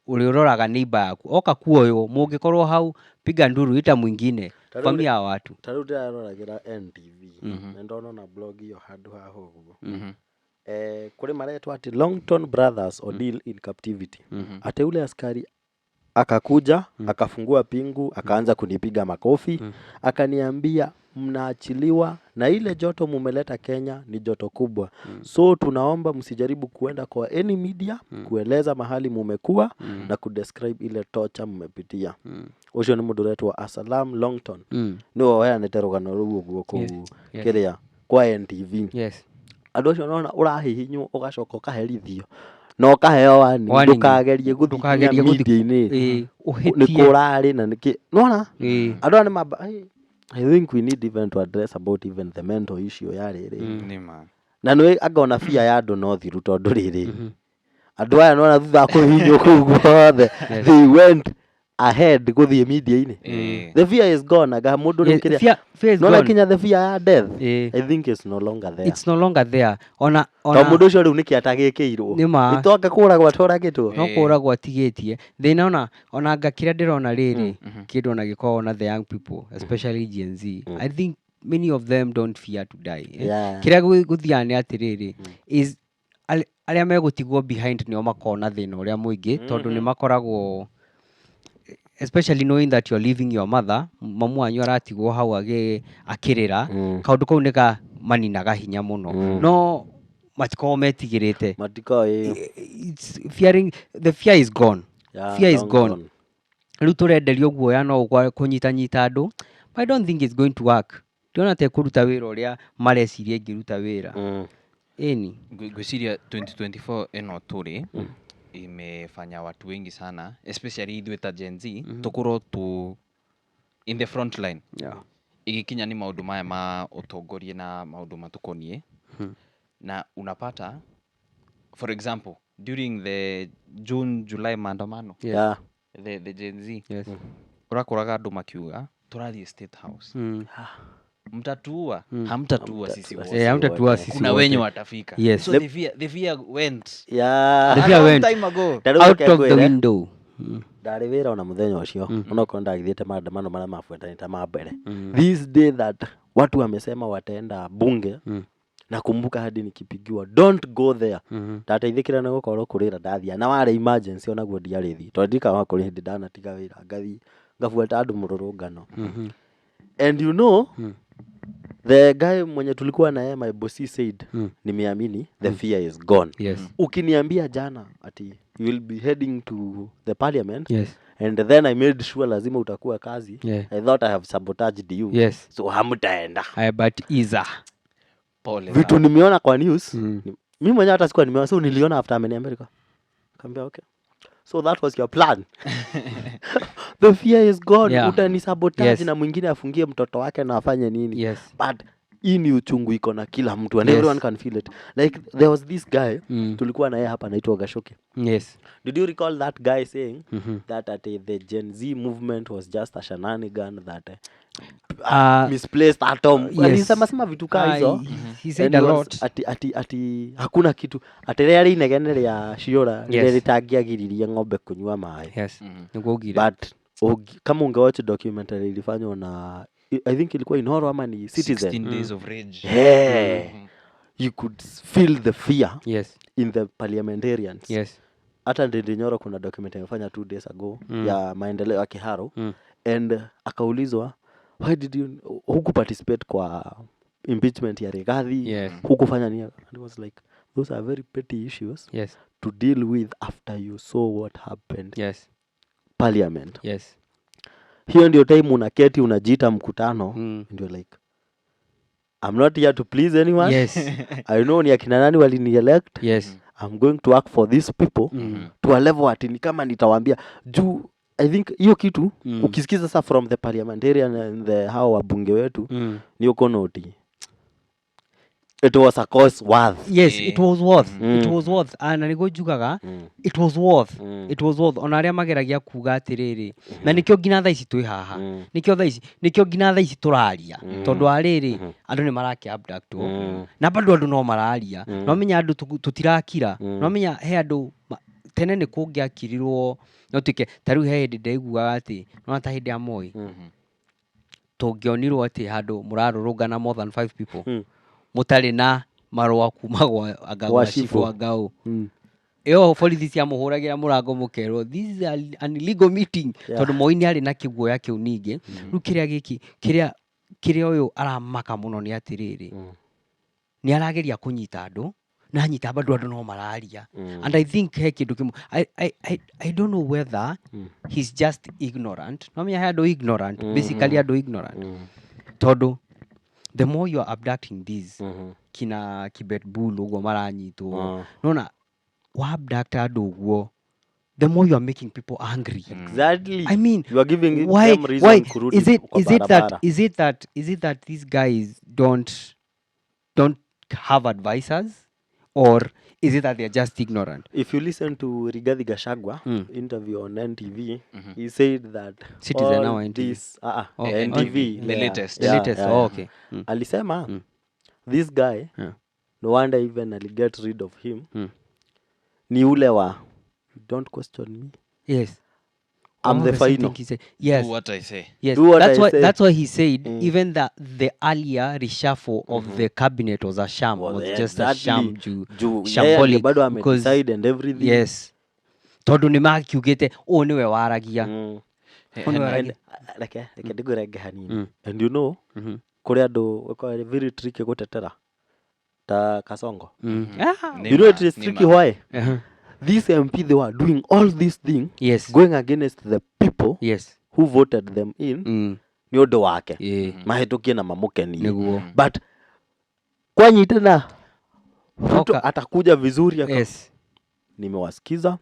Ũrĩa ũroraga neighbor yaku oka kuoywo, mũngĩkorwo hau, piga nduru, ita mwingine. Ta rĩu Vamia watu. Ta rĩu ndĩraroragĩra NTV na ndona ona blog ĩyo handũ haha ũguo. Kũrĩ maretwo atĩ Longton Brothers Ordeal in Captivity, ati ule askari akakuja, akafungua pingu, akaanza kunipiga makofi, akaniambia, "Mnaachiliwa na ile joto mumeleta Kenya ni joto kubwa, so tunaomba msijaribu kuenda kwa any media kueleza mahali mumekuwa na kudescribe ile torture mmepitia." Ũcio nĩ mũndũ ũretwo Asalam Longton, nĩwe ũheanĩte rũgano rũu ũguo kũu kĩrĩa kwa NTV. Andũ acio nona ũrahihinywo, ũgacoka ũkaherithio na ũkaheo warning, Warning. ndũkagerie gũthiĩ nginya Ndũkagerie gũthiĩ media-inĩ Ĩĩ, nĩ ũhĩtie. kũrarĩ na nĩkĩ nona. Andũ aya nĩ mamba I think we need even to address about even the mental issue ya rĩrĩ. Nĩ ma. Na nĩ anga ona fear ya andũ no thiru, tondũ rĩrĩ, andũ aya nona thutha wa kũhihinywo kũu guothe, they went ahead gũthiĩ media-inĩ. The fear is gone, anga mũndũ rĩu kĩrĩa Fear is nona gone. kinya the fear ya death, I think it's no longer there. It's no longer there. Ona To ona mũndũ ũcio rĩu nĩkĩ atagĩkĩirwo? Nĩ ma. Nĩtonga kũragwo atũragĩtwo. No kũragwo atigĩtie thĩna. Ona anga kĩrĩa ndĩrona rĩrĩ, kĩndũ ona gĩkoragwo na the young people, especially Gen Z, I think many of them don't fear to die, eh? Kĩrĩa gũthiaga nĩ atĩrĩrĩ, is arĩa megũtigwo behind nĩo makoragwo na thĩna ũrĩa mũingĩ, tondũ nĩ makoragwo, especially knowing that you're leaving your mother, mamu wanyu aratigwo hau akĩrĩra. Kaũndũ kau nĩ kamaninaga hinya mũno, no matikoragwo metigĩrĩte. Matikoĩ. It's fearing, the fear is gone. Yeah, Fear is long gone. gone. Rĩu tũrenderio guoya no ũgwa kũnyitanyita andũ, but I don't think it's going to work. Ndiona ta ĩkũruta wĩra ũrĩa mareciria ĩngĩruta wĩra. Ĩni. Ngwĩciria 2024 ĩno tũrĩ imefanya watu wengi sana, especially ithuĩ ta Gen Z, tũkorwo tu in the front line igikinya nĩ maũndũ maya ma ũtongoria na maũndũ matukoniĩ. Na unapata, for example, during the June July maandamano, the Gen Z, ũrakoraga andũ makiuga, "Tũrathiĩ State House, mtatuua, hamtatuua sisi Hamtatuua wote." Eh, hamtatuua sisi Kuna wote. wenye watafika. So the fear went The a fear long went. time ago. Ta rĩu Out reke of the ngwĩre, window. Ndarĩ wĩra ona mũthenya ũcio, onokorwo ndagithiĩte maandamano marĩa mabuatanĩte ma mbere, this day that watu wamesema wataenda bunge, nakumbuka hadi nikipigiwa, "Don't go there." Ndateithĩkire nĩ gũkorwo kũrĩra ndathia na warĩ emergency, onaguo ndiarĩthi, tondũ ndikaga kũrĩ hĩndĩ ndanatiga wĩra ngathiĩ ngabuata andũ mũrũrũngano. And you know, the guy mwenye tulikuwa na yeye, my boss, said, "Nimeamini the fear is gone." Ukiniambia jana ati you will be heading to the parliament, and then I made sure lazima utakuwa kazi, I thought I have sabotaged you. So hamtaenda. Aya, but iza Pole Vitu sana. nimeona kwa news, mi mwenyewe hata sikuwa nimeona, so niliona after ameniambia, kaambia, "Okay, so that was your plan." The fear is gone. Utanisabotage na mwingine afungie mtoto wake na afanye nini. But hii ni uchungu iko na kila mtu and everyone can feel it. Like there was this guy tulikuwa na yeye hapa anaitwa Gashoke. Did you recall that guy saying that at the Gen Z movement was just a shenanigan, that misplaced atom? Yes. Alisema sema vitu kaa hizo. He said And a he was lot. ati hakuna kitu, ati rĩrĩa rĩinegene rĩa ciũra rĩrĩa rĩtangĩagiririe ng'ombe kunyua maĩ. Yes, nĩguo augire. But kama ungewatch documentary ilifanywa na, I think ilikuwa Inoro ama ni Citizen, 16 Days of Rage. Yeah. You could feel the fear in the parliamentarians. Hata Ndindi Nyoro kuna documentary amefanya 2 days ago ya maendeleo ya Kiharu, and akaulizwa, "Why did you huku participate kwa impeachment ya Rigathi? Hukufanya nini?" And he was like, "Those are very petty issues to deal with after you saw what happened parliament." Hiyo ndio time unaketi, unajiita mkutano, and you're like, "I'm not here to please anyone. I know ni akina nani walinielect. I'm going to work for these people to a level ati ni kama nitawaambia juu." I think hiyo kitu ukisikiza sasa from the parliamentarian and the hao wabunge wetu, ni uko noti it was a cause worth. Yes, it was worth. It was worth. Ah, na nĩguo njugaga it was worth. It was worth ona arĩa mageragia kuga atĩrĩrĩ, na nĩkĩo nginya thaa ici twĩ haha, nĩkĩo thaa ici, nĩkĩo nginya thaa ici tũraria, tondũ wa rĩrĩ, andũ nĩ marakĩ abductwo na bado andũ no mararia. No menya andũ tũtirakira. No menya he andũ Tene nĩ kũngĩakirirwo no tuĩke ta rĩu he hĩndĩ ndaiguaga atĩ nona ta hĩndĩ ya Moi, tũngĩonirwo atĩ handũ mũrarũrũngana more than five people mũtarĩ na marũa kuma gwa anga Gwa gwa cibũ cibũ. anga ũ, ĩyo borithi ciamũhũragĩra mũrango mũkerwo, "This is an illegal meeting." Tondũ Moi nĩ arĩ na kĩguoya kĩu. Ningĩ rĩu kĩrĩa gĩkĩ kĩrĩa ũyũ aramaka mũno nĩ atĩrĩrĩ, nĩ arageria kũnyita andũ na anyita bado andũ no mararia. And I think he kĩndũ kĩmwe, I don't know whether he's just ignorant. No menya he andũ ignorant, basically andũ ignorant, tondũ the more you are abducting these kina Kibet Bull ũguo maranyitwo, nona wa abduct andũ ũguo, the more you are making people angry. I mean, You are giving why them reason why kurudi is it kwa is it that barabara. Is it that these guys don't have advisors, or is it that they're just ignorant? If you listen to Rigathi Gachagua interview on NTV, he said that Citizen all au NTV? this Oh, NTV, The latest. The latest. Oh, okay. Alisema this guy, no wonder even ali get rid of him, ni ule wa "Don't question me, I'm Oh, the same final." thing he said. Yes. Do what I say. Yes, Do what that's I why say. that's why he said even the earlier reshuffle of the cabinet was a sham, was just a sham, juu Juu yeye shambolic, bado because amedecide and everything. Yes, tondũ nĩ makiugĩte ũũ nĩwe waragia. Ũũ nĩwe waragia. Reke ndĩngũrenge hanini. And you know, kũrĩ andũ ũkoragwo very tricky gũtetera ta Kasongo. Ah. You know it is Nima. tricky. Why? This MP, they were doing all this thing, going against the people who voted them in, nĩ ũndũ wake mahĩtũkie na mamũkenie. Nĩguo. But kwanyitana Ruto atakuja vizuri "Nimewasikiza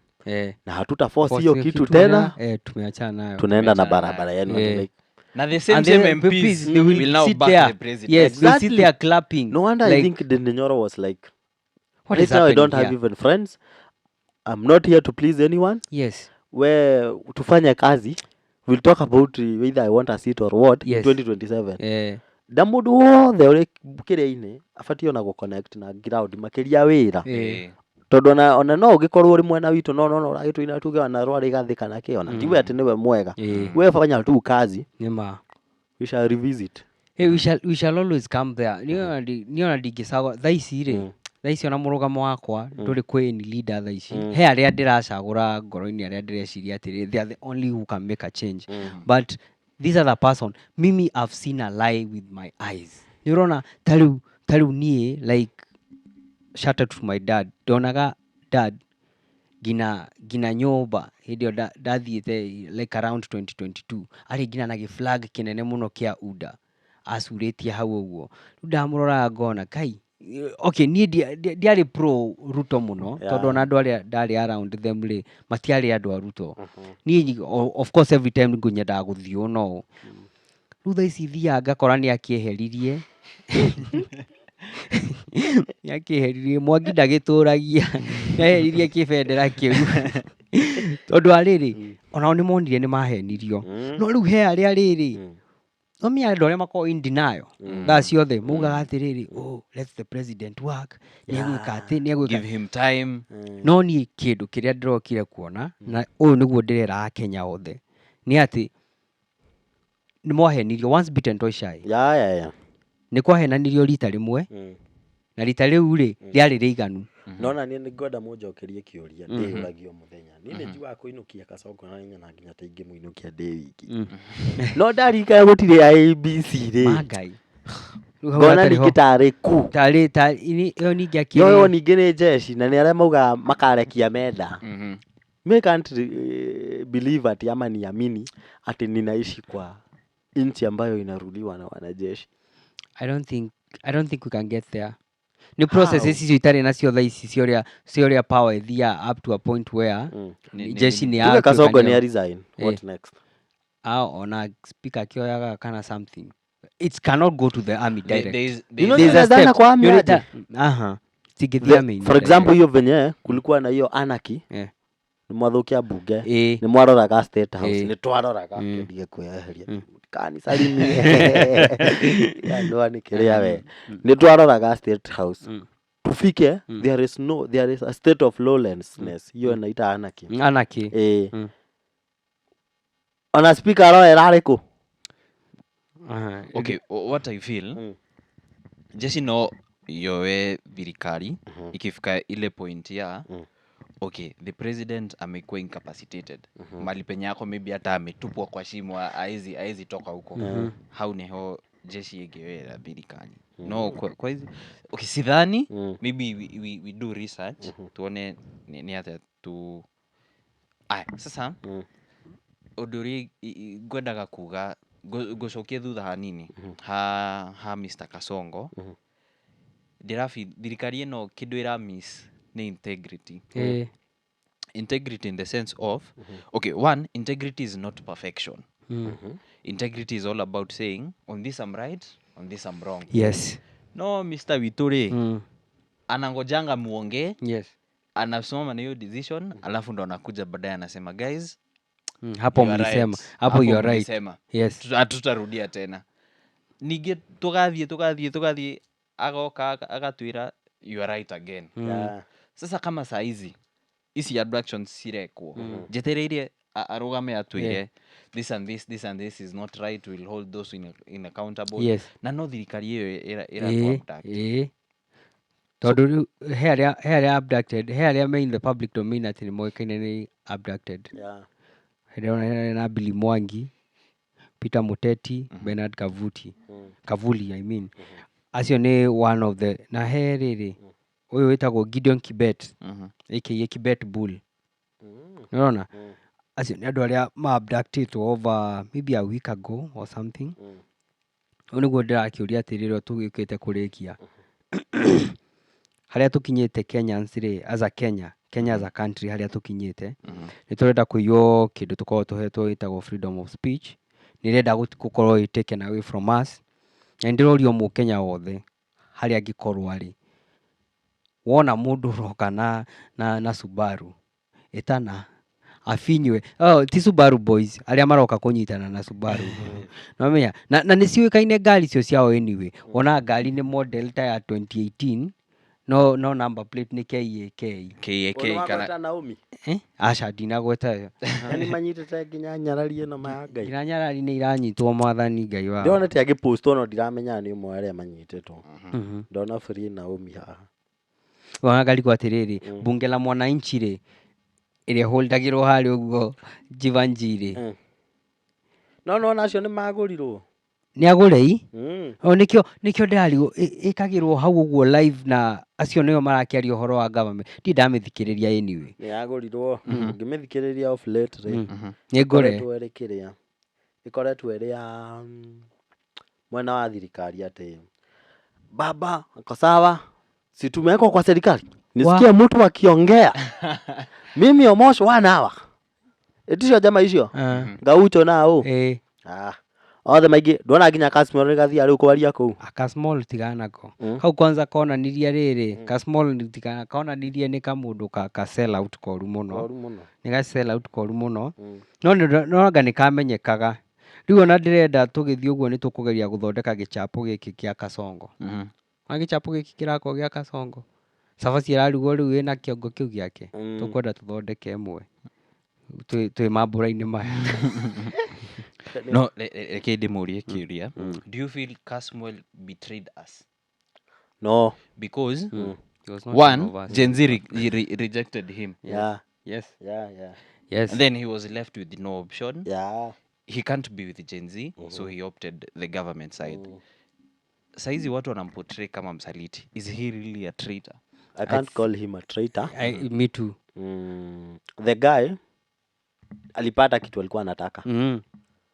na hatuta force Force hiyo hiyo kitu tena." Tumeachana nayo. Tunaenda na Tumeachana barabara nayo. yenu. Like, Na the same And same then MPs, they will will now sit back there. the president. Yes, they'll sit there clapping. No wonder I Like, think Ndindi Nyoro was like, what "Right is now I happening don't have here? even friends. I'm not here to please anyone. We tufanye kazi. We'll talk about whether I want a seat or what in 2027." Na mũndũ wothe ũrĩ kĩrĩa-inĩ abatiĩ ona gũ-connect na ground makĩria wĩra, tondũ ona no ũngĩkorwo ũrĩ mwena witũ no ũragĩtũina tuge ona rwarĩ gathĩ kana kĩ, ona tiwe atĩ nĩwe mwega. We fanya tu kazi. Nĩma. We shall revisit. Hey, we shall always come there. Niĩ ona ndingĩcagũra thaa ici rĩ, thaa ici ona mũrũgamo wakwa ndũrĩ kwĩ any leader thaa ici. He arĩa ndĩracagũra ngoro-inĩ, arĩa ndĩreciria atĩrĩ, they are the only who can make a change, but this other person, mimi I've seen a lie with my eyes. Nĩ ũrona ta rĩu niĩ, like, shout out to my dad, ndonaga dad ngina nyũmba hĩndĩ ĩyo ndathiĩte like around 2022, arĩ nginya na gĩflag kĩnene mũno kĩa UDA acurĩtie hau ũguo. Rĩu ndamũroraga ngona kai, okay, niĩ ndiarĩ pro Ruto mũno, tondũ ona andũ arĩa ndarĩ around them rĩ, matiarĩ andũ a Ruto. Niĩ of course every time ngũnyendaga gũthiĩ ũũ no ũũ. Rĩu thaa ici thiaga ngakora nĩ akĩeheririe Mwangi ndagĩtũragia, nĩ eheririe kĩbendera kĩu, tondũ wa rĩrĩ, onao nĩ monire nĩ mahenirio. No rĩu he arĩa rĩrĩ, no menya andũ arĩa makoragwo in denial thaa ciothe maugaga atĩrĩrĩ, "Oh, let the president work, nĩ egwĩka atĩ nĩ egwĩka." Give him time. No niĩ kĩndũ kĩrĩa ndĩrokire kuona, na ũyũ nĩguo ndĩrera Akenya othe, nĩ atĩ nĩ mwahenirio. Once bitten, twice shy. Nĩ kwahenanirio rita rĩmwe, na rita rĩu rĩ rĩarĩ rĩiganu. Nona niĩ nĩ ngwenda mũnjokerie kĩũria ndĩyũragia o mũthenya. Niĩ nĩ njugaga kũinũkia Kasongo na nyona nginya ta ingĩmũinũkia ndĩ wiki, no ndarikana gũtirĩ IEBC rĩ, Ma Ngai. Rĩu hau ngona hatarĩ ho. ningĩ tarĩ ku tarĩ ĩyo ningĩ akĩrĩ yoyo ningĩ nĩ jeshi na nĩ arĩa maugaga makarekia menda. Me can't believe ati ama niamini ati ninaishi kwa nchi ambayo inaruliwa na wanajeshi. I don't think we can get there. Nĩ processes How? Icio itarĩ nacio thaa ici cia ũrĩa power ĩthiaga up to a point where jeshi nĩ Tuge yatuĩka Kasongo nĩyo. nĩ resign, what next? Ah, ona speaker akĩoyaga kana something, it cannot go to the army direct. You know, There's a Tunadhana step. kwa army Yule aje? Aha, tingĩthiĩ army For example, hiyo venye kulikuwa na hiyo anarchy, nĩ mwathukia bunge, nĩ mwaroraga State House, nĩ twaroraga kĩndige kwĩyeheria kanisalimie andũ nĩ kĩrĩa we nĩ twaroraga State House. Tufike there is no there is a state of lawlessness, hiyo naita anarchy. Anarchy. Eh. Ona speaker aroera arĩkũ? Aha. Okay, what I feel, jeshi no yowe thirikari ikifika ile point ya okay, the president amekuwa incapacitated mali penye yako, maybe hata ametupwa kwa shimo, aezi toka huko, hau niho jeshi ĩngĩwera thirikari. No kwa hizi, okay, sidhani. Maybe we do research tuone ni atĩa tu. Aya, sasa ũndũ ũrĩa ngwendaga kuga, ngũcokia thutha hanini ha Mr Kasongo, ndĩrabi thirikari ĩno kĩndũ ĩra miss nĩ integrity. Integrity in the sense of, okay, one, integrity is not perfection. Integrity is all about saying, "On this I'm right, on this I'm wrong." No Mr witũ rĩ, anangojanga muongee, anasimama na hiyo decision, alafu ndo anakuja baadaye anasema, "Guys, Hapo you are mlisema right. hapo you are right." Mlisema. Hatutarudia tena." Ningĩ tũgathiĩ tũgathiĩ tũgathiĩ, agoka agatwĩra, "You are right again." Sasa kama saa hizi ici abductions cirekwo, njetereire arũgame atwĩre, "This and this, this and this is not right, we'll hold those in accountable." Na no thirikari ĩyo ĩratũ abduct. Ĩĩ, tondũ rĩu he arĩa abducted, he arĩa me in the public domain atĩ nĩ moĩkaine nĩ abducted. Ndĩrona na Billy Mwangi, Peter Muteti, Bernard Kavuti, Kavuli, I mean, acio nĩ one of the, na he rĩrĩ ũyũ wĩtagwo Gideon Kibet, aka Kibet Bull. Nĩũrona acio nĩ andũ arĩa ma abducted over maybe a week ago or something. Ũũ nĩguo ndĩrakĩũria atĩrĩrĩ, o tũgĩũkĩte kũrĩkia harĩa tũkinyĩte Kenyans rĩ, as a Kenya as a country, harĩa tũkinyĩte, nĩ tũrenda kũiywo kĩndũ tũkoragwo tũhetwo gĩtagwo freedom of speech. Nĩ ĩrenda gũkorwo ĩ taken away from us. Na nĩ ndĩroria mũkenya wothe harĩa angĩkorwo arĩ, wona mũndũ ũroka na Subaru ĩtana abinywe, oh, ti Subaru boys arĩa maroka kũnyitana na Subaru. Nĩwamenya na nĩ ciũĩkaine ngari icio ciao. Anyway, wona ngari nĩ model ta ya 2018, no number plate nĩ KAK. KAK Ũyũ kana wagweta Naomi? Eh? Aca, ndinagweta ĩyo. Yani manyitĩte nginya nyarari ĩno ma ya Ngai. Nginya nyarari nĩ iranyitwo, mwathani Ngai wa. Ndĩronete agĩpostwo, no ndiramenya nĩ ũmwe wa arĩa manyitĩtwo. Ndona free Naomi haha. Wona ngarigwo atĩrĩrĩ, bunge la mwananchi rĩ, ĩrĩa holdagĩrwo harĩa ũguo Jeevanjee rĩ. No nona acio nĩ magũrirwo. Nĩ agũrei. O nĩkĩo ndĩrarigwo ĩkagĩrwo hau ũguo live, na acio nĩo marakĩaria ũhoro wa government. Ndirĩ ndamĩthikĩrĩria anyway. Nĩ yagũrirwo. Ũngĩmĩthikĩrĩria off late rĩ, Nĩ ngũre. ĩkoretwo ĩrĩ kĩrĩa, ĩkoretwo ĩrĩ ya mwena wa thirikari, atĩ baba ako sawa, si tumewekwa kwa serikali, nisikie mtu akiongea mimi Omosh one hour ĩticio njama icio. Gaucho nao. Ah, othe maingĩ ndona nginya Kasmall gathiaga rĩu kwaria kũu. Kasmall tiganako. Kau kwanza konanirie rĩrĩ, Kasmall tigana konanirie nĩ kamũndũ ka sell out koru mũno. Koru mũno. Nĩ ga sell out koru mũno. No no anga nĩ kamenyekaga. Rĩu ona ndĩrenda tũgĩthiĩ ũguo nĩ tũkũgeria gũthondeka gĩchapo gĩkĩ kĩa Kasongo. Na gĩchapo gĩkĩ kĩrakorwo gĩa Kasongo. Cabaci ĩrarugwo rĩu ĩna kĩongo kĩu gĩake. Tũkwenda tũthondeke ĩmwe. Twĩ mambũra-inĩ maya. No reke ndĩmũrie kĩũria, do you feel Kasmuel betrayed us? No. Because He was not one, of us. Gen Z rejected him. And then he was left with no option. He can't be with Gen Z, so he opted the government side. Saizi watu wanamportray kama msaliti. Is he really a traitor? I can't call him a traitor. Me too. The guy alipata kitu alikuwa anataka.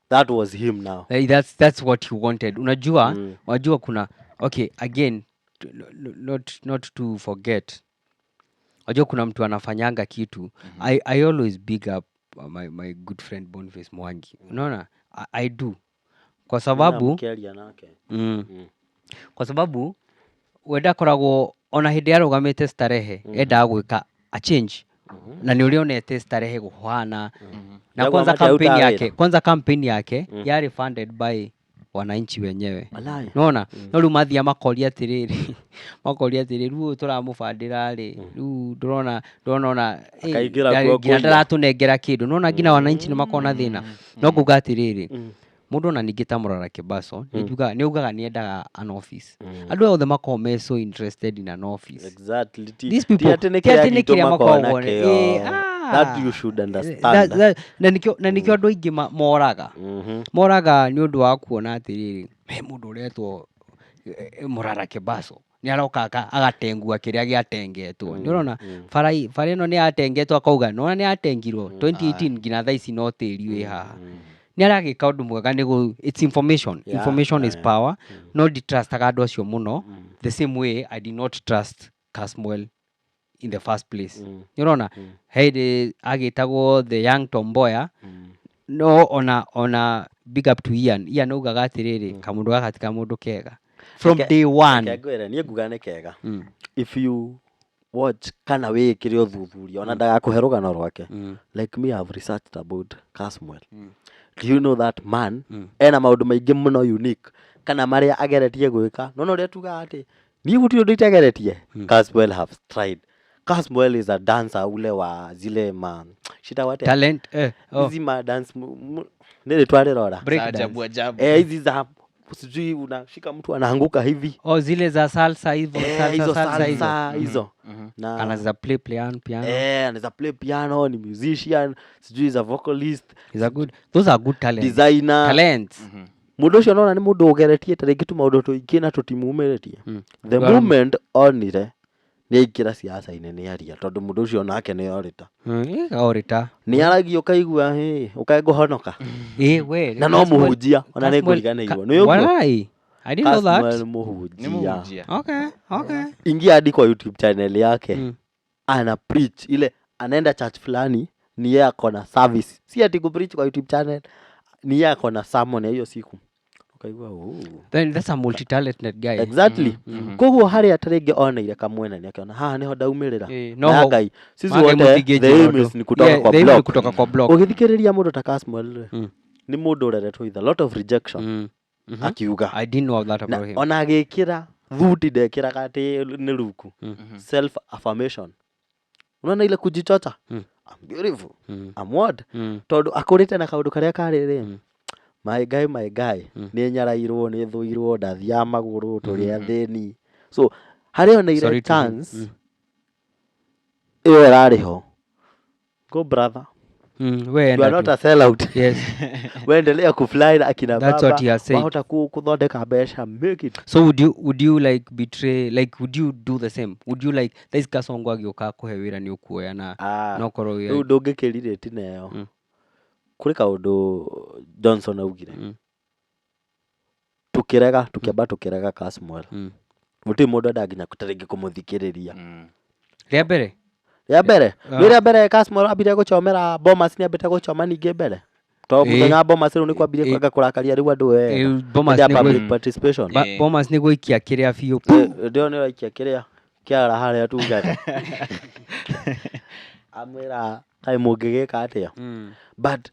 That was him now. Like, that's what he wanted. Unajua, unajua kuna, okay, again, not to forget. Unajua kuna mtu anafanyanga kitu. I always big up my good friend Boniface Mwangi. Unaona? I do. Kwa sababu Mkeria nake. Kwa sababu we ndakoragwo ona hĩndĩ arũgamĩte Starehe, endaga gwĩka a change na nĩ ũrĩa onete Starehe kũhana na Nĩguo kwanza matiarutaga campaign yake wĩra. Kwanza campaign yake yarĩ funded by Wananchi wenyewe. Walai. Nona no rĩu mathiaga makoria atĩrĩrĩ, makoria atĩrĩrĩ, rĩu ũyũ tũramũbandĩra rĩ, rĩu ndĩrona ndĩrona ona Akaingĩra kuo nginya kũiya. ndaratũnengera kĩndũ. Nona nginya wananchi nĩ makoragwo na thĩna. No nguga atĩrĩrĩ, mũndũ ona ningĩ ta Mũrara Kĩbaco nĩ ugaga nĩ endaga an office. Andũ aya othe makoragwo me so interested in an office. Exactly. Ti These ti people atĩ nĩ ti kĩrĩa atĩ nĩ gitũ kĩrĩa makoragwo makoragwo nakĩo. That you should understand. Na nĩkĩo andũ aingĩ moraga moraga nĩ ũndũ wa kuona atĩrĩrĩ, he mũndũ ũretwo Mũrara Kĩbaco nĩ aroka agatengua kĩrĩa gĩatengetwo. Nĩ ũrona bara ĩno nĩ yatengetwo, akauga nona nĩ yatengirwo 2018 nginya thaa ici no tĩri wĩ haha. Nĩ aragĩka ũndũ mwega nĩ it's information. Information is power. No nditrustaga andũ acio mũno, the same way I did not trust Kasmuel in the first place. Nĩ ũrona hĩndĩ agĩtagwo the young Tomboya, no ona big up to Ian. Ian augaga atĩrĩrĩ, kamũndũ gaka ti kamũndũ kega from day one. Reke ngwĩre, niĩ nguga nĩ kega. If you watch kana wĩĩkĩre ũthuthuria, ona ndagakũhe rũgano rwake, like me, have researched about Kasmuel. Do you know that man ena maũndũ maingĩ mũno unique kana marĩa ageretie gwĩka? Nona ũrĩa tugaga atĩ niĩ gũtirĩ ũndũ itegeretie. Kasmuel have tried. Kasmuel is a dancer ule wa zile ma shita wate Talent, oh. hizi ma dance nĩ rĩtwa rĩrora. Break Za dance. ajabu ajabu. Eh, hizi za sijui unashika mtu anaanguka hivi. Oh, zile za salsa hivyo. Eh, hizo Salsa, salsa hizo. Salsa hizo na Anaweza play piano piano. Eh, anaweza play piano, ni musician, sijui is a vocalist. Is a good, those are good talents. Designer. Talents. Mũndũ ũcio nona nĩ mũndũ ũgeretie ta rĩngĩ tũmaũndũ tũingĩ na tũtimumĩrĩtie. The moment onire nĩ aingĩra siasa-inĩ, nĩ aria, tondũ mũndũ ũcio nake nĩ orĩta. Orĩta. Nĩ aragia ũkaigua hĩ ũkae ngũhonoka. Eh, we Na no mũhunjia ona nĩ ngũriganĩirwo nĩ ũguo. Walai, I didn't know that. Kasmuel Ni mũhunjia. mũhunjia. Okay. Ingia hadi kwa YouTube channel yake. Ana preach ile anaenda church fulani, ni yeye ako na service, si ati kupreach kwa YouTube channel, ni yeye ako na sermon ya hiyo siku, ukaigua, "Oh." Then that's a multi-talented guy. Exactly. Koguo harĩa ta rĩngĩ oneire kamwena nĩ akĩona haha nĩho ndaumĩrĩra. No Na Ngai sisi Ngai wote mũtingĩnjĩra the aim ũndũ. is ni kutoka Yeah, kwa the aim ni block. kutoka kwa block. Ũgĩthikĩrĩria mũndũ ta Kasmuel rĩ, nĩ mũndũ ũreretwo with a lot of rejection. Akiuga I didn't know that na about him. ona agĩkĩra thuti ndekĩraga atĩ nĩ ruku. Self affirmation, unaona ile kujichocha, "I'm beautiful." "I'm what?" Tondũ akũrĩte na kaũndũ karĩa karĩ rĩ, my guy, my guy, nĩ nyarairwo, nĩ thũirwo, ndathiaga magũrũ, tũrĩ athĩni, so harĩa oneire Sorry to hear. chance ĩyo ĩrarĩ ho, go brother. We You enda are not tu. a sellout. Yes. Wendelea kufly na akina That's baba. what he has said. Wahota kuthondeka mbeca, make it. So would you like betray, like would you do the same? Would you like thaa Kasongo agĩũka kũhe wĩra, nĩ ũkuoya na Ah, no korwo rĩu ndũngĩkĩrirĩti nayo. Kũrĩ kaũndũ Johnson augire. Tukĩrega, tukĩamba tukĩrega Kasmuel. Gũtirĩ mũndũ endaga nginya ta rĩngĩ kũmũthikĩrĩria. Rĩa mbere. Rĩa mbere. Ah. Nĩ rĩa mbere Kasmuel ambire gũchomera Bomas, nĩ ambĩte gũchoma ningĩ mbere, tondũ mũthenya wa Bomas rĩu nĩ kwambirie kwanga kũrakaria rĩu andũ wega. Bomas Hĩndĩ ya public participation. Bomas nĩ gũikia kĩrĩa biũ. Ndĩo nĩ ũraikia kĩrĩa kĩara harĩa tugaga amwĩra kaĩ mũngĩgĩka atĩa. But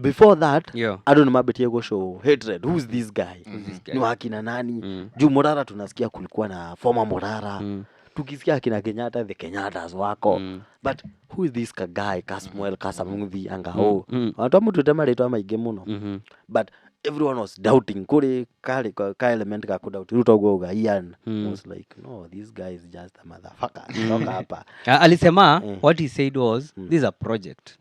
before that, andũ nĩ mambĩtie gũshow hatred. Who's this guy? This guy? Ni wakina nani? Juu Morara tunasikia kulikuwa na former Morara, tukisikia akina Kenyatta, the Kenyattas wako, but who is this guy Kasmuel Kasamuthi anga oh watu amũtuĩte marĩtwa maingĩ mũno. But everyone was doubting, kũrĩ karĩ ka element ka kudoubt. Rĩu toguo uga Ian was like, "No, this guy is just a motherfucker, toka hapa." Ah, alisema what he said was, "This is a project.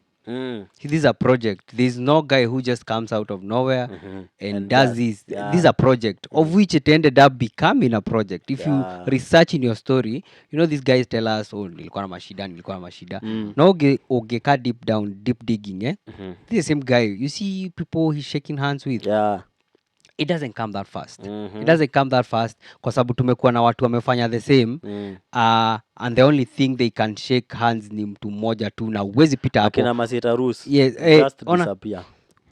This is a project. There's no guy who just comes out of nowhere and And does this. This is a project," of which it ended up becoming a project. If you research in your story, you know these guys tell us, "Oh, nilikuwa na mashida, nilikuwa na mashida." No, ugeka deep down, deep digging, eh? This is the same guy. You see people he's shaking hands with. It doesn't come that fast. It doesn't come that fast kwa sababu tumekuwa na watu wamefanya the same, and the only thing they can shake hands ni mtu mmoja tu na huwezi pita hapo. Akina Masita Rus Yes, just disappear.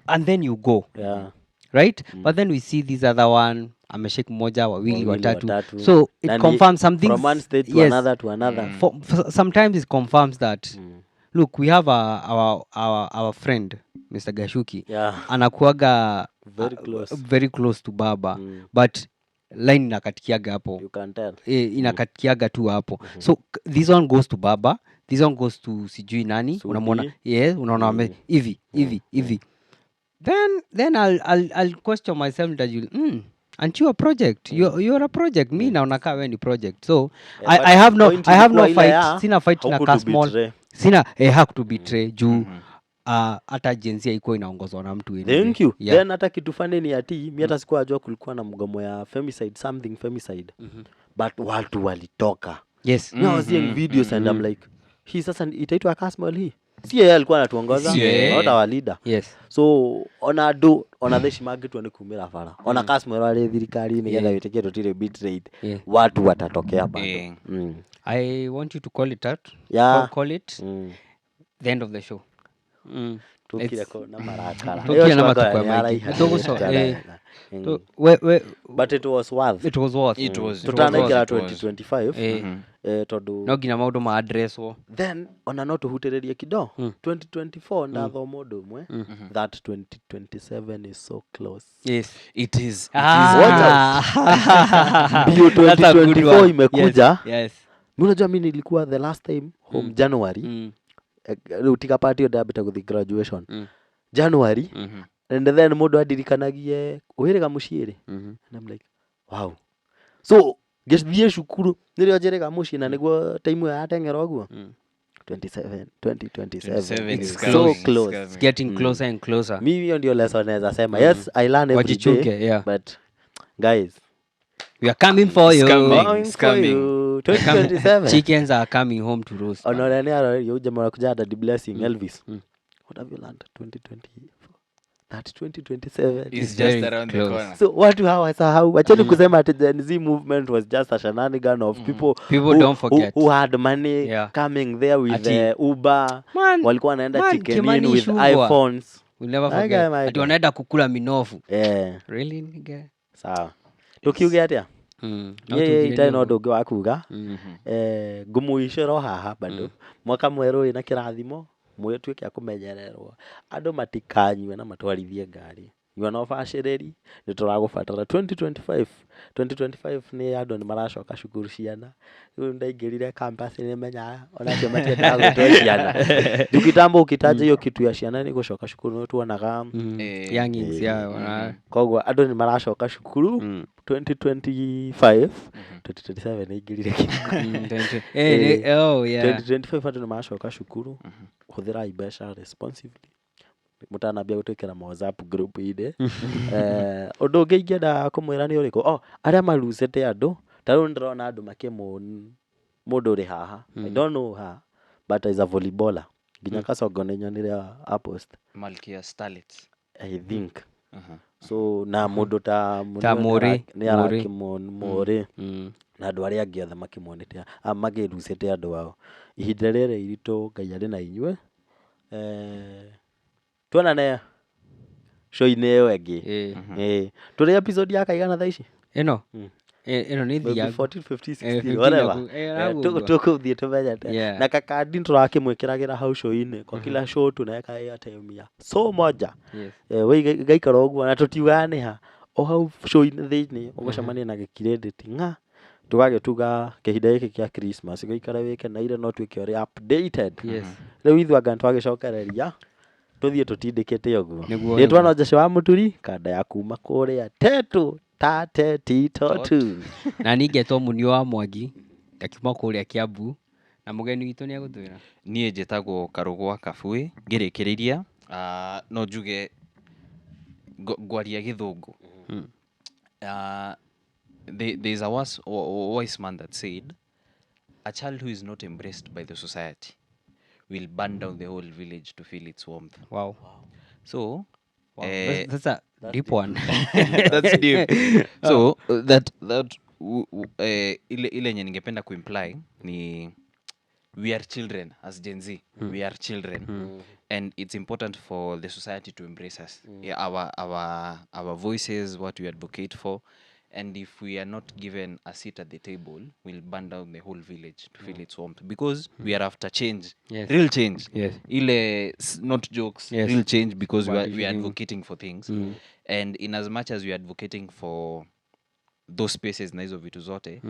And then you go, right? But then we see this other one ameshake mmoja, wawili, Wawili, watatu. watatu. So it Na confirms some things. From one state to another to another. For sometimes it confirms that, look, we have our friend Mr. Gashuki, anakuaga Very close. Very close to baba, but line inakatikiaga hapo. You can tell. Inakatikiaga tu hapo. So this one goes to baba, this one goes to sijui nani. Sudi. Unamwona, yeah, unaona wame hivi hivi hivi. Then I'll question myself that you aren't you a project? You're a project. Mi naona kaa wewe ni project. So Yeah, but I have no point I have no ilikuwa ile fight. ya Sina fight na haukutu Kasmall. betray. Sina, hakutubetray juu hata Gen Z haikuwa inaongozwa na mtu anyway. Thank you. Yeah. Then hata kitu funny ni ati mi hata sikuwa najua kulikuwa na mgomo ya femicide, something femicide, but watu walitoka. Me, I was seeing videos and I'm like, hii sasa itaitwa Kasmuel? Hii si yeye alikuwa anatuongoza? Si yeye. Not our leader. So ona andũ, ona thaa ici mangĩtua nĩ kumĩra bara, ona Kasmuel arĩ thirikari nĩgetha wĩtĩkie tũtirĩ betrayed, watu watatokea bado. I want you to call it out. Call it the end of the show. Tukire ko na marakara. Tukire Ĩyo na cwaga matukũ nĩ maingĩ. araihanĩrĩte. We But it was worth. It was worth. It was. Tutanaingĩra It was. 2025, tondũ No nginya maũndũ ma addresswo. Then ona no tũhutĩrĩrie kido 2024. Ndathoma ũndũ ũmwe that 2027 is so close. It is. Ah. Mbio. That's a good 2024 one. Imekuja. Mi unajua mi nilikuwa the last time home January. Rĩu tiga part ĩyo ndambĩte gũthiĩ graduation January, and then mũndũ andirikanagie ũhĩrĩga mũciĩ rĩ, and I'm like, wow. So ngĩthiĩ cukuru nĩrĩo njĩrĩga mũciĩ na nĩguo time ĩyo yateng'era ũguo. 27, 2027. 27 It's is so coming, it's close. coming. It's getting closer and closer. Mimi hiyo ndio lesson naweza sema. Yes, I learn every Wajichunge, day, yeah. but guys, We are coming for It's you. coming. Coming It's for coming. you. 2027. Chickens are coming home to roast. Ona ũrĩa nĩ arorio jamaa anakuja Daddy Blessing Elvis. What have you learned 2024? That 2027 It's It's just very around the close. corner. So watu hawasahau. Wacheni kusema ati Gen Z movement was just a shenanigan of people People who, don't forget. who had money coming there with the Uber. Man, Walikuwa wanaenda man, Chicken Inn Kimani with Ichung'wah. iPhones. We'll never My forget. guy, my Ati guy. wanaenda kukula minofu. Really, nigga? Sawa. Tukiuge atia? No Niĩ tugire itarĩ na nĩ ũndũ ũngĩ wa kuga. Ngũmũicĩra o haha bado mwaka mwerũ wĩna kĩrathimo, mwĩtuĩke a kũmenyererwo, andũ matikanyue na matwarithie ngari. Nyua na ũbacĩrĩri, nĩ tũragũbatara 2025. 2025 nĩ andũ nĩ maracoka cukuru, ciana rĩu ndaingĩrire campus nĩ menyaga onacio matiendaga gwĩtwo ciana juu kitambo ũkitaja hiyo kitu ya ciana nĩ gũcoka cukuru nĩ tuonaga. Youngins, yeah, wana- Koguo andũ nĩ maracoka cukuru 2025, 2027 nĩ ingĩrire kĩndũ. 20 oh, yeah. 2025 andũ nĩ maracoka cukuru. Hũthĩrai mbeca responsibly mũtanambia gũtwĩkĩra ma WhatsApp group inĩ. Ũndũ ũngĩ ingĩenda kũmwĩra nĩ ũrĩkũ? Oh, arĩa marucĩte andũ ta rĩu nĩndĩrona andũ makĩmũ mũndũ ũrĩ haha. I don't know her, but is a volleyballer. Nginya Kasongo nĩ nyonire a post. Malkia Starlets. I think so. Na mũndũ ta Ta Mũrĩ, nĩ Mũrĩ. arakĩmũ Mũrĩ na andũ arĩa angĩ othe makĩmonete makĩrucĩte andũ ao ihinda rĩrĩ iritũ. Ngai arĩ na inyuĩ. Tuonane show-inĩ ĩyo ĩngĩ. Tũrĩ episode ya kaigana thaa ici? Ĩno. Ĩno nĩ Maybe thiago. 14, 15, 16, 15 whatever. Hau ũguo. Tũkũthiĩ tũmenyete. Na kakandi tũrakĩmwĩkĩragĩra hau show-inĩ. Kwa kila show tunaweka airtime ya so moja. We gaikara ũguo na tũtiugaga nĩ ha o hau show-inĩ thĩinĩ ũgũcemania na gĩkirĩndĩti ng'a tũgagĩtuga kĩhinda gĩkĩ kĩa Christmas gũikara wĩkeneire no tuĩke ũrĩ updated. Rĩu ithuĩ anga nĩtwagĩcokereria tũthiĩ tũtindĩkĩte ũguo. Nĩguo, Rĩtwa nĩguo. no Jesse wa Mũturi kanda ya kuma kũrĩa tetu tate tito tu. Na ningetwo Munio wa Mwangi ngakiuma kũrĩa Kiambu na mũgeni witũ nĩ egũtwĩra. Niĩ njĩtagwo Karũgwa Kabui. Ngĩrĩkĩrĩria, no njuge ngwaria gĩthũngũ. There is a wise man that said a child who is not embraced by the society will burn down the whole village to feel its warmth. So Wow. That's a deep one. That's deep. So that ile yenye ningependa kuimply ni we are children. As Gen Z, we are children and it's important for the society to embrace us, yeah, our voices, what we advocate for. And if we are not given a seat at the table, we'll burn down the whole village to fill its warmth, because we are after change. Real change. Ile not jokes. Real change, because we are advocating for things. And in as much as we are advocating for those spaces na hizo vitu zote,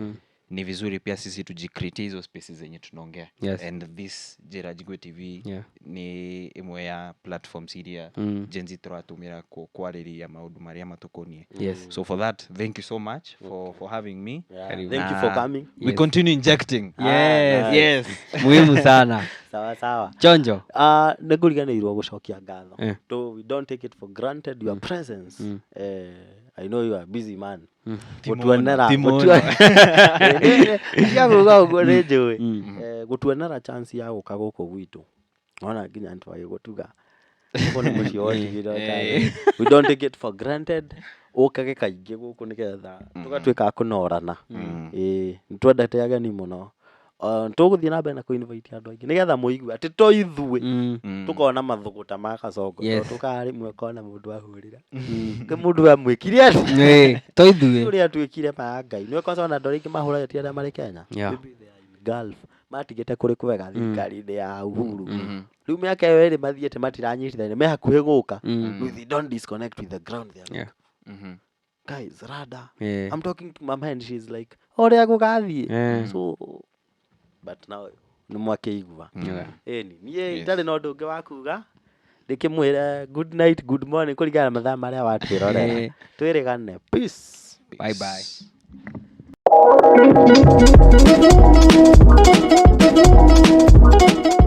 ni vizuri pia sisi tujicreate hizo spaces zenye tunaongea. And this Njĩra TV ni ĩmwe ya platforms iria Gen Z tũratũmĩra kwarĩria maũndũ marĩa matũkoniĩ. So for that, thank you so much for having me. Karibu. Thank you for coming. We continue injecting. Nice. Yes. Muhimu sana. Sawa sawa. Chonjo. Nĩ ngũriganĩirwo gũcokia ngatho. Though we don't take it for granted, your presence. I know you are a busy man. Gũtuonera Ti mũno. Tiga kuga ũguo, nĩ njũĩ. Gũtuonera chance ya gũka gũkũ gwitũ, ona nginya nĩtwagĩgũtuga gũkũ nĩ mũciĩ wotigire. We don't take it for granted. Ũkage kaingĩ gũkũ nĩgetha tũgatuĩka a kũnorana. Ĩĩ, nĩtwendete ageni mũno. Tũgũthiĩ na mbere na kũ-invite andũ aingĩ nĩgetha mũigue atĩ to ithuĩ tũkona mathũgũta ma Kasongo. Tũkaga rĩmwe ũkona mũndũ ahũrĩra kĩ mũndũ amwĩkire atĩa. To ithuĩ. Ũrĩa atuĩkire ma ya Ngai nĩ kwanza ona andũ arĩa aingĩ mahũraga ti arĩa marĩ Kenya. Maybe they are in Gulf, matigĩte kũrĩ kwega thirikari-inĩ ya Uhuru. Rĩu mĩaka ĩyo ĩrĩ mathiĩte matiranyitithania, me hakuhĩ gũka. Rĩu they don't disconnect with the ground. They are like, "Guys, rada." I'm talking to mama and she's like, "Ũrĩa gũgathiĩ." So but now nĩ mwakĩigua. Ĩni niĩ itarĩ na ũndũ ũngĩ wa kuga, ndĩkĩmwĩre good night, good morning, kũringana na mathaa marĩa watwĩrorera. Twĩrĩgane. Peace. Bye bye. Peace.